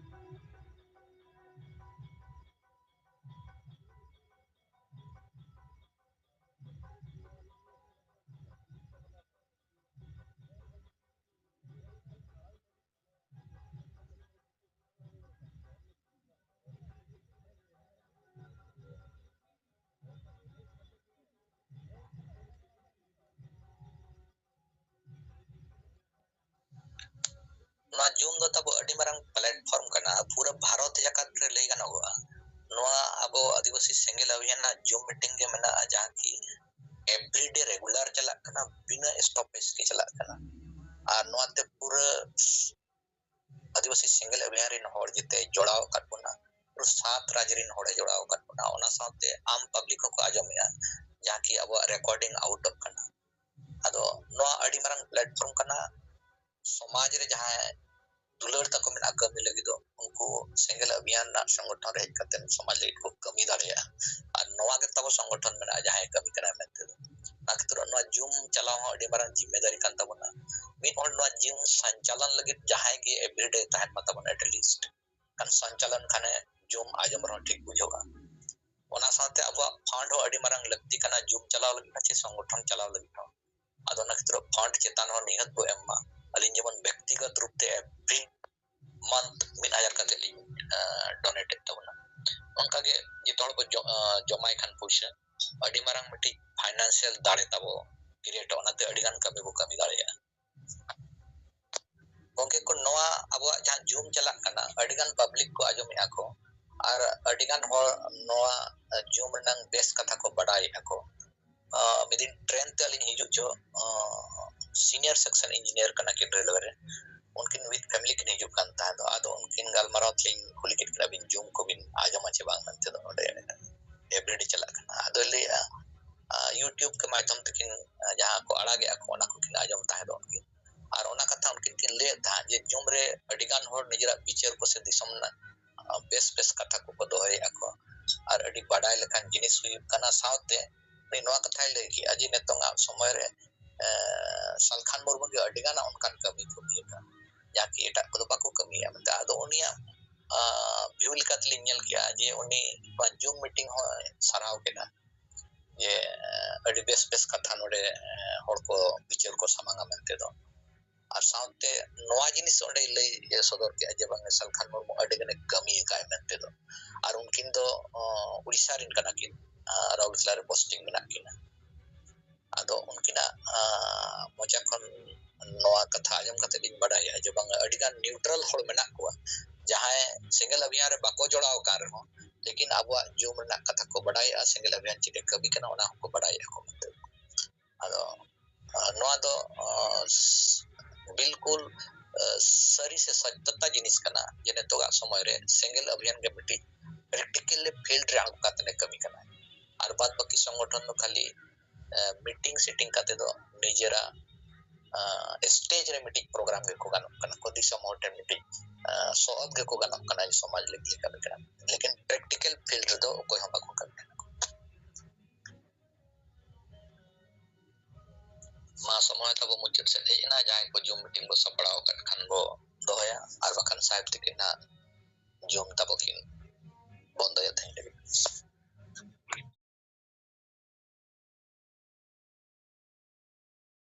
ᱱᱚᱣᱟ ᱡᱩᱢ ᱫᱚ ᱛᱟᱵᱚ ᱟᱹᱰᱤ ᱢᱟᱨᱟᱝ ᱯᱞᱟᱴᱯᱷᱚᱨᱢ ᱠᱟᱱᱟ, ᱯᱩᱨᱟᱹ ᱵᱷᱟᱨᱚᱛ ᱡᱟᱠᱟᱛ ᱨᱮ ᱞᱟᱹᱭ ᱜᱟᱱᱚᱜᱚᱜᱼᱟ᱾ ᱱᱚᱣᱟ ᱟᱵᱚ ᱟᱹᱫᱤᱵᱟᱹᱥᱤ ᱥᱮᱸᱜᱮᱞ ᱚᱵᱷᱤᱭᱟᱱ ᱨᱮᱱᱟᱜ ᱡᱩᱢ ᱢᱤᱴᱤᱝ ᱜᱮ ᱢᱮᱱᱟᱜᱼᱟ, ᱡᱟᱦᱟᱸ ᱠᱤ ᱮᱵᱨᱤᱰᱮ ᱨᱮᱜᱩᱞᱟᱨ ᱪᱟᱞᱟᱜ ᱠᱟᱱᱟ, ᱵᱤᱱᱟᱹ ᱥᱴᱚᱯᱮᱡᱽ ᱜᱮ ᱪᱟᱞᱟᱜ ᱠᱟᱱᱟ᱾ ᱟᱨ ᱱᱚᱣᱟᱛᱮ ᱯᱩᱨᱟᱹ ᱟᱹᱫᱤᱵᱟᱹᱥᱤ ᱥᱮᱸᱜᱮᱞ ᱚᱵᱷᱤᱭᱟᱱ ᱨᱮᱱ ᱦᱚᱲ ᱡᱮᱛᱮ ᱡᱚᱲᱟᱣ ᱟᱠᱟᱫ ᱵᱚᱱᱟ, ᱯᱩᱨᱟᱹ ᱥᱟᱛ ᱨᱟᱡᱽ ᱨᱮᱱ ᱦᱚᱲᱮ ᱡᱚᱲᱟᱣ ᱟᱠᱟᱫ ᱵᱚᱱᱟ᱾ ᱚᱱᱟ ᱥᱟᱶᱛᱮ ᱟᱢ ᱯᱟᱵᱽᱞᱤᱠ ᱦᱚᱸᱠᱚ ᱟᱸᱡᱚᱢᱮᱜᱼᱟ, ᱡᱟᱦᱟᱸ ᱠᱤ ᱟᱵᱚᱣᱟᱜ ᱨᱮᱠᱚᱨᱰᱤᱝ ᱟᱣᱩᱴᱚᱜ ᱠᱟᱱᱟ᱾ ᱟᱫᱚ ᱱᱚᱣᱟ ᱟᱹᱰᱤ ᱢᱟᱨᱟᱝ ᱯᱞᱟᱴᱯᱷᱚᱨᱢ ᱠᱟᱱᱟ᱾ ᱥᱚᱢᱟᱡᱽ ᱨᱮ ᱡᱟᱦᱟᱸᱭ ᱫᱩᱞᱟᱹᱲ ᱛᱟᱠᱚ ᱢᱮᱱᱟᱜᱼᱟ ᱠᱟᱹᱢᱤ ᱞᱟᱹᱜᱤᱫ ᱫᱚ, ᱩᱱᱠᱩ ᱥᱮᱸᱜᱮᱞ ᱚᱵᱷᱤᱭᱟᱱ ᱨᱮᱱᱟᱜ ᱥᱚᱝᱜᱚᱴᱷᱚᱱ ᱨᱮ ᱦᱮᱡ ᱠᱟᱛᱮ ᱥᱚᱢᱟᱡᱽ ᱞᱟᱹᱜᱤᱫ ᱠᱚ ᱠᱟᱹᱢᱤ ᱫᱟᱲᱮᱭᱟᱜᱼᱟ᱾ ᱟᱨ ᱱᱚᱣᱟ ᱜᱮ ᱛᱟᱵᱚ ᱥᱚᱝᱜᱚᱴᱷᱚᱱ ᱢᱮᱱᱟᱜᱼᱟ, ᱡᱟᱦᱟᱸᱭ ᱠᱟᱹᱢᱤ ᱠᱟᱱᱟᱭ ᱢᱮᱱᱛᱮ ᱫᱚ᱾ ᱚᱱᱟ ᱠᱷᱟᱹᱛᱤᱨ ᱱᱚᱣᱟ ᱡᱩᱢ ᱪᱟᱞᱟᱣ ᱦᱚᱸ ᱟᱹᱰᱤ ᱢᱟᱨᱟᱝ ᱡᱤᱢᱢᱮᱫᱟᱨᱤ ᱠᱟᱱ ᱛᱟᱵᱚᱱᱟ᱾ ᱢᱤᱫ ᱦᱚᱲ ᱱᱚᱣᱟ ᱡᱩᱢ ᱥᱚᱧᱪᱟᱞᱚᱱ ᱞᱟᱹᱜᱤᱫ ᱡᱟᱦᱟᱸᱭ ᱜᱮ ᱮᱵᱨᱤᱰᱮ ᱛᱟᱦᱮᱱ ᱢᱟ ᱛᱟᱵᱚᱱ, at least ᱠᱷᱟᱱ ᱥᱚᱧᱪᱟᱞᱚᱱ ᱠᱷᱟᱱᱮ ᱡᱩᱢ ᱟᱸᱡᱚᱢ ᱨᱮᱦᱚᱸ ᱴᱷᱤᱠ ᱵᱩᱡᱷᱟᱹᱜᱼᱟ᱾ ᱚᱱᱟ ᱥᱟᱶᱛᱮ ᱟᱵᱚᱣᱟᱜ ᱯᱷᱟᱱᱰ ᱦᱚᱸ ᱟᱹᱰᱤ ᱢᱟᱨᱟᱝ ᱞᱟᱹᱠᱛᱤ ᱠᱟᱱᱟ ᱡᱩᱢ ᱪᱟᱞᱟᱣ ᱞᱟᱹᱜᱤᱫ ᱦᱚᱸ ᱪᱮ ᱥᱚᱝᱜᱚᱴᱷᱚᱱ ᱪᱟᱞᱟᱣ ᱞᱟᱹᱜᱤᱫ ᱦᱚᱸ᱾ ᱟᱫᱚ ᱚᱱᱟ ᱠᱷᱟᱹᱛᱤᱨ ᱯᱷᱟᱱᱰ ᱪᱮᱛᱟᱱ ᱦᱚᱸ ᱱᱤᱦᱟᱹᱛ ᱵᱚ ᱮᱢ ᱢᱟ᱾ ᱟᱹᱞᱤᱧ ᱡᱮᱢᱚᱱ ᱵᱮᱠᱛᱤᱜᱚᱛ ᱨᱩᱯ ᱛᱮ every month ᱢᱤᱫ ᱦᱟᱡᱟᱨ ᱠᱟᱛᱮ ᱞᱤᱧ ᱰᱚᱱᱮᱴ ᱮᱫ ᱛᱟᱵᱚᱱᱟ᱾ ᱚᱱᱠᱟᱜᱮ ᱡᱚᱛᱚ ᱦᱚᱲ ᱵᱚ ᱡᱚ-, ᱟᱸ, ᱡᱚᱢᱟᱭ ᱠᱷᱟᱱ ᱯᱩᱭᱥᱟᱹ, ᱟᱹᱰᱤ ᱢᱟᱨᱟᱝ ᱢᱤᱫᱴᱤᱡ ᱯᱷᱟᱭᱱᱟᱱᱥᱤᱭᱟᱞ ᱫᱟᱲᱮ ᱛᱟᱵᱚ ᱠᱨᱤᱭᱮᱴᱚᱜᱼᱟ, ᱚᱱᱟᱛᱮ ᱟᱹᱰᱤ ᱜᱟᱱ ᱠᱟᱹᱢᱤ ᱵᱚ ᱠᱟᱹᱢᱤ ᱫᱟᱲᱮᱭᱟᱜᱼᱟ᱾ ᱜᱚᱢᱠᱮ ᱠᱚ, ᱱᱚᱣᱟ ᱟᱵᱚᱣᱟᱜ ᱡᱟᱦᱟᱸ ᱡᱩᱢ ᱪᱟᱞᱟᱜ ᱠᱟᱱᱟ, ᱟᱹᱰᱤ ᱜᱟᱱ ᱯᱟᱵᱽᱞᱤᱠ ᱠᱚ ᱟᱸᱡᱚᱢᱮᱫᱼᱟ ᱠᱚ, ᱟᱨ ᱟᱹᱰᱤ ᱜᱟᱱ ᱦᱚᱲ ᱱᱚᱣᱟ ᱡᱩᱢ ᱨᱮᱱᱟᱜ ᱵᱮᱥ ᱠᱟᱛᱷᱟ ᱠᱚ ᱵᱟᱰᱟᱭᱮᱫᱼᱟ ᱠᱚ᱾ ᱢᱤᱫ ᱫᱤᱱ ᱴᱨᱮᱱ ᱛᱮ ᱟᱹᱞᱤᱧ ᱦᱤᱡᱩᱜ ᱡᱚᱦᱚᱜ ᱥᱤᱱᱤᱭᱟᱨ ᱥᱮᱠᱥᱚᱱ ᱤᱧᱡᱤᱱᱤᱭᱟᱨ ᱠᱟᱱᱟ ᱠᱤᱱ ᱨᱮᱞᱣᱮ ᱨᱮ᱾ ᱩᱱᱠᱤᱱ ᱣᱤᱛᱷ ᱯᱷᱮᱢᱤᱞᱤ ᱠᱤᱱ ᱦᱤᱡᱩᱜ ᱠᱟᱱ ᱛᱟᱦᱮᱸ ᱫᱚ᱾ ᱟᱫᱚ ᱩᱱᱠᱤᱱ ᱜᱟᱞᱢᱟᱨᱟᱣ ᱛᱮᱞᱤᱧ ᱠᱩᱞᱤ ᱠᱮᱫ ᱠᱤᱱᱟ, "ᱟᱹᱵᱤᱱ ᱡᱩᱢ ᱠᱚᱵᱤᱱ ᱟᱸᱡᱚᱢᱟ ᱪᱮ ᱵᱟᱝ ᱢᱮᱱᱛᱮ ᱫᱚ ᱱᱚᱰᱮ ᱮᱵᱷᱨᱤᱰᱮ ᱪᱟᱞᱟᱜ ᱠᱟᱱᱟ?" ᱟᱫᱚᱭ ᱞᱟᱹᱭᱮᱜᱼᱟ, ᱭᱩᱴᱤᱭᱩᱵᱽ ᱠᱮ ᱢᱟᱫᱽᱫᱷᱚᱢ ᱛᱮᱠᱤᱱ ᱡᱟᱦᱟᱸ ᱠᱚ ᱟᱲᱟᱜᱮᱜᱼᱟ ᱠᱚ, ᱚᱱᱟ ᱠᱚᱠᱤᱱ ᱟᱸᱡᱚᱢ ᱛᱟᱦᱮᱸ ᱫᱚ ᱩᱱᱠᱤᱱ᱾ ᱟᱨ ᱚᱱᱟ ᱠᱟᱛᱷᱟ ᱩᱱᱠᱤᱱ ᱠᱤᱱ ᱞᱟᱹᱭᱮᱫ ᱛᱟᱦᱮᱸᱫ ᱡᱮ ᱡᱩᱢ ᱨᱮ ᱟᱹᱰᱤ ᱜᱟᱱ ᱦᱚᱲ ᱱᱤᱡᱮᱨᱟᱜ ᱵᱤᱪᱟᱹᱨ ᱠᱚ ᱥᱮ ᱫᱤᱥᱚᱢ ᱨᱮᱱᱟᱜ ᱵᱮᱥ ᱵᱮᱥ ᱠᱟᱛᱷᱟ ᱠᱚᱠᱚ ᱫᱚᱦᱚᱭᱮᱫᱼᱟ ᱠᱚ, ᱟᱨ ᱟᱹᱰᱤ ᱵᱟᱰᱟᱭ ᱞᱮᱠᱟᱱ ᱡᱤᱱᱤᱥ ᱦᱩᱭᱩᱜ ᱠᱟᱱᱟ᱾ ᱥᱟᱶᱛᱮ ᱩᱱᱤ ᱱᱚᱣᱟ ᱠᱟᱛᱷᱟᱭ ᱞᱟᱹᱭ ᱠᱮᱜᱼᱟ ᱡᱮ ᱱᱤᱛᱚᱝᱟᱜ ᱥᱚᱢᱚᱭ ᱨᱮ ᱥᱟᱞᱠᱷᱟᱱ ᱢᱩᱨᱢᱩ ᱜᱮ ᱟᱹᱰᱤ ᱜᱟᱱ ᱚᱱᱠᱟᱱ ᱠᱟᱹᱢᱤ ᱠᱚ ᱠᱟᱹᱢᱤᱭᱮᱫᱟ, ᱡᱟᱦᱟᱸ ᱠᱤ ᱮᱴᱟᱜ ᱠᱚᱫᱚ ᱵᱟᱠᱚ ᱠᱟᱹᱢᱤᱭᱟ ᱢᱮᱱᱛᱮ᱾ ᱟᱫᱚ ᱩᱱᱤᱭᱟᱜ ᱵᱷᱤᱭᱩ ᱞᱮᱠᱟᱛᱮᱞᱤᱧ ᱧᱮᱞ ᱠᱮᱜᱼᱟ ᱡᱮ ᱩᱱᱤ ᱱᱚᱣᱟ ᱡᱩᱢ ᱢᱤᱴᱤᱝ ᱦᱚᱸᱭ ᱥᱟᱨᱦᱟᱣ ᱠᱮᱫᱟ ᱡᱮ ᱟᱹᱰᱤ ᱵᱮᱥ ᱵᱮᱥ ᱠᱟᱛᱷᱟ ᱱᱚᱰᱮ ᱦᱚᱲ ᱠᱚ ᱵᱤᱪᱟᱹᱨ ᱠᱚ ᱥᱟᱢᱟᱝᱟ ᱢᱮᱱᱛᱮ ᱫᱚ᱾ ᱟᱨ ᱥᱟᱶᱛᱮ ᱱᱚᱣᱟ ᱡᱤᱱᱤᱥ ᱚᱸᱰᱮᱭ ᱞᱟᱹᱭ ᱥᱚᱫᱚᱨ ᱠᱮᱜᱼᱟ ᱡᱮ ᱵᱟᱝ ᱥᱟᱞᱠᱷᱟᱱ ᱢᱩᱨᱢᱩ ᱟᱹᱰᱤ ᱜᱟᱱᱮ ᱠᱟᱹᱢᱤ ᱟᱠᱟᱫᱼᱟ ᱢᱮᱱᱛᱮ ᱫᱚ᱾ ᱟᱨ ᱩᱱᱠᱤᱱ ᱫᱚ ᱩᱲᱤᱥᱥᱟ ᱨᱮᱱ ᱠᱟᱱᱟ ᱠᱤᱱ, ᱨᱟᱩᱨᱠᱮᱞᱟ ᱨᱮ ᱯᱳᱥᱴᱤᱝ ᱢᱮᱱᱟᱜ ᱠᱤᱱᱟ᱾ ᱟᱫᱚ ᱩᱱᱠᱤᱱᱟᱜ ᱢᱚᱪᱟ ᱠᱷᱚᱱ ᱱᱚᱣᱟ ᱠᱟᱛᱷᱟ ᱟᱸᱡᱚᱢ ᱠᱟᱛᱮ ᱞᱤᱧ ᱵᱟᱰᱟᱭᱟ ᱡᱮ ᱵᱟᱝ ᱟᱹᱰᱤ ᱜᱟᱱ ᱱᱤᱭᱩᱴᱨᱟᱞ ᱦᱚᱲ ᱢᱮᱱᱟᱜ ᱠᱚᱣᱟ, ᱡᱟᱦᱟᱸᱭ ᱥᱮᱸᱜᱮᱞ ᱚᱵᱷᱤᱭᱟᱱ ᱨᱮ ᱵᱟᱠᱚ ᱡᱚᱲᱟᱣ ᱟᱠᱟᱱ ᱨᱮᱦᱚᱸ, ᱞᱮᱠᱤᱱ ᱟᱵᱚᱣᱟᱜ ᱡᱩᱢ ᱨᱮᱱᱟᱜ ᱠᱟᱛᱷᱟ ᱠᱚ ᱵᱟᱰᱟᱭᱮᱜᱼᱟ, ᱥᱮᱸᱜᱮᱞ ᱚᱵᱷᱤᱭᱟᱱ ᱪᱮᱫ ᱮ ᱠᱟᱹᱢᱤ ᱠᱟᱱᱟ ᱚᱱᱟ ᱦᱚᱸᱠᱚ ᱵᱟᱰᱟᱭᱮᱜᱼᱟ ᱠᱚ ᱢᱮᱱᱛᱮ᱾ ᱟᱫᱚ ᱱᱚᱣᱟ ᱫᱚ ᱵᱤᱞᱠᱩᱞ ᱥᱟᱹᱨᱤ ᱥᱮ ᱥᱚᱛᱭᱚᱛᱟ ᱡᱤᱱᱤᱥ ᱠᱟᱱᱟ ᱡᱮ ᱱᱤᱛᱚᱜᱟᱜ ᱥᱚᱢᱚᱭ ᱨᱮ ᱥᱮᱸᱜᱮᱞ ᱚᱵᱷᱤᱭᱟᱱ ᱜᱮ ᱢᱤᱫᱴᱤᱡ ᱯᱨᱮᱠᱴᱤᱠᱮᱞ ᱯᱷᱤᱞᱰ ᱨᱮ ᱟᱬᱜᱚ ᱠᱟᱛᱮ ᱮ ᱠᱟᱹᱢᱤ ᱠᱟᱱᱟ᱾ ᱟᱨ ᱵᱟᱫ ᱵᱟᱹᱠᱤ ᱥᱚᱝᱜᱚᱴᱷᱚᱱ ᱫᱚ ᱠᱷᱟᱹᱞᱤ ᱢᱤᱴᱤᱝ ᱥᱤᱴᱤᱝ ᱠᱟᱛᱮ ᱫᱚ ᱱᱤᱡᱮᱨᱟᱜ ᱥᱴᱮᱡ ᱨᱮ ᱢᱤᱫᱴᱤᱡ ᱯᱨᱳᱜᱨᱟᱢ ᱜᱮᱠᱚ ᱜᱟᱱᱚᱜ ᱠᱟᱱᱟ, ᱠᱚ ᱫᱤᱥᱚᱢ ᱦᱚᱲ ᱴᱷᱮᱱ ᱢᱤᱫᱴᱤᱡ ᱥᱚᱦᱚᱫ ᱜᱮᱠᱚ ᱜᱟᱱᱚᱜ ᱠᱟᱱᱟ ᱥᱚᱢᱟᱡᱽ ᱞᱟᱹᱜᱤᱫ ᱠᱟᱹᱢᱤ ᱠᱟᱱᱟ, ᱞᱮᱠᱤᱱ ᱯᱨᱮᱠᱴᱤᱠᱮᱞ ᱯᱷᱤᱞᱰ ᱨᱮᱫᱚ ᱚᱠᱚᱭ ᱦᱚᱸ ᱵᱟᱠᱚ ᱠᱟᱹᱢᱤ ᱠᱟᱱᱟ᱾ ᱢᱟ ᱥᱚᱢᱚᱭ ᱛᱟᱵᱚ ᱢᱩᱪᱟᱹᱫ ᱥᱮᱫ ᱦᱮᱡ ᱮᱱᱟ᱾ ᱡᱟᱦᱟᱸᱭ ᱠᱚ ᱡᱩᱢ ᱢᱤᱴᱤᱝ ᱵᱚ ᱥᱟᱯᱲᱟᱣ ᱟᱠᱟᱫ ᱠᱷᱟᱱ ᱵᱚ ᱫᱚᱦᱚᱭᱟ, ᱟᱨ ᱵᱟᱠᱷᱟᱱ ᱥᱟᱦᱮᱵᱽ ᱛᱤᱠᱤᱱ ᱦᱟᱸᱜ ᱡᱩᱢ ᱛᱟᱵᱚ ᱠᱤᱱ ᱵᱚᱱᱫᱚᱭᱟ᱾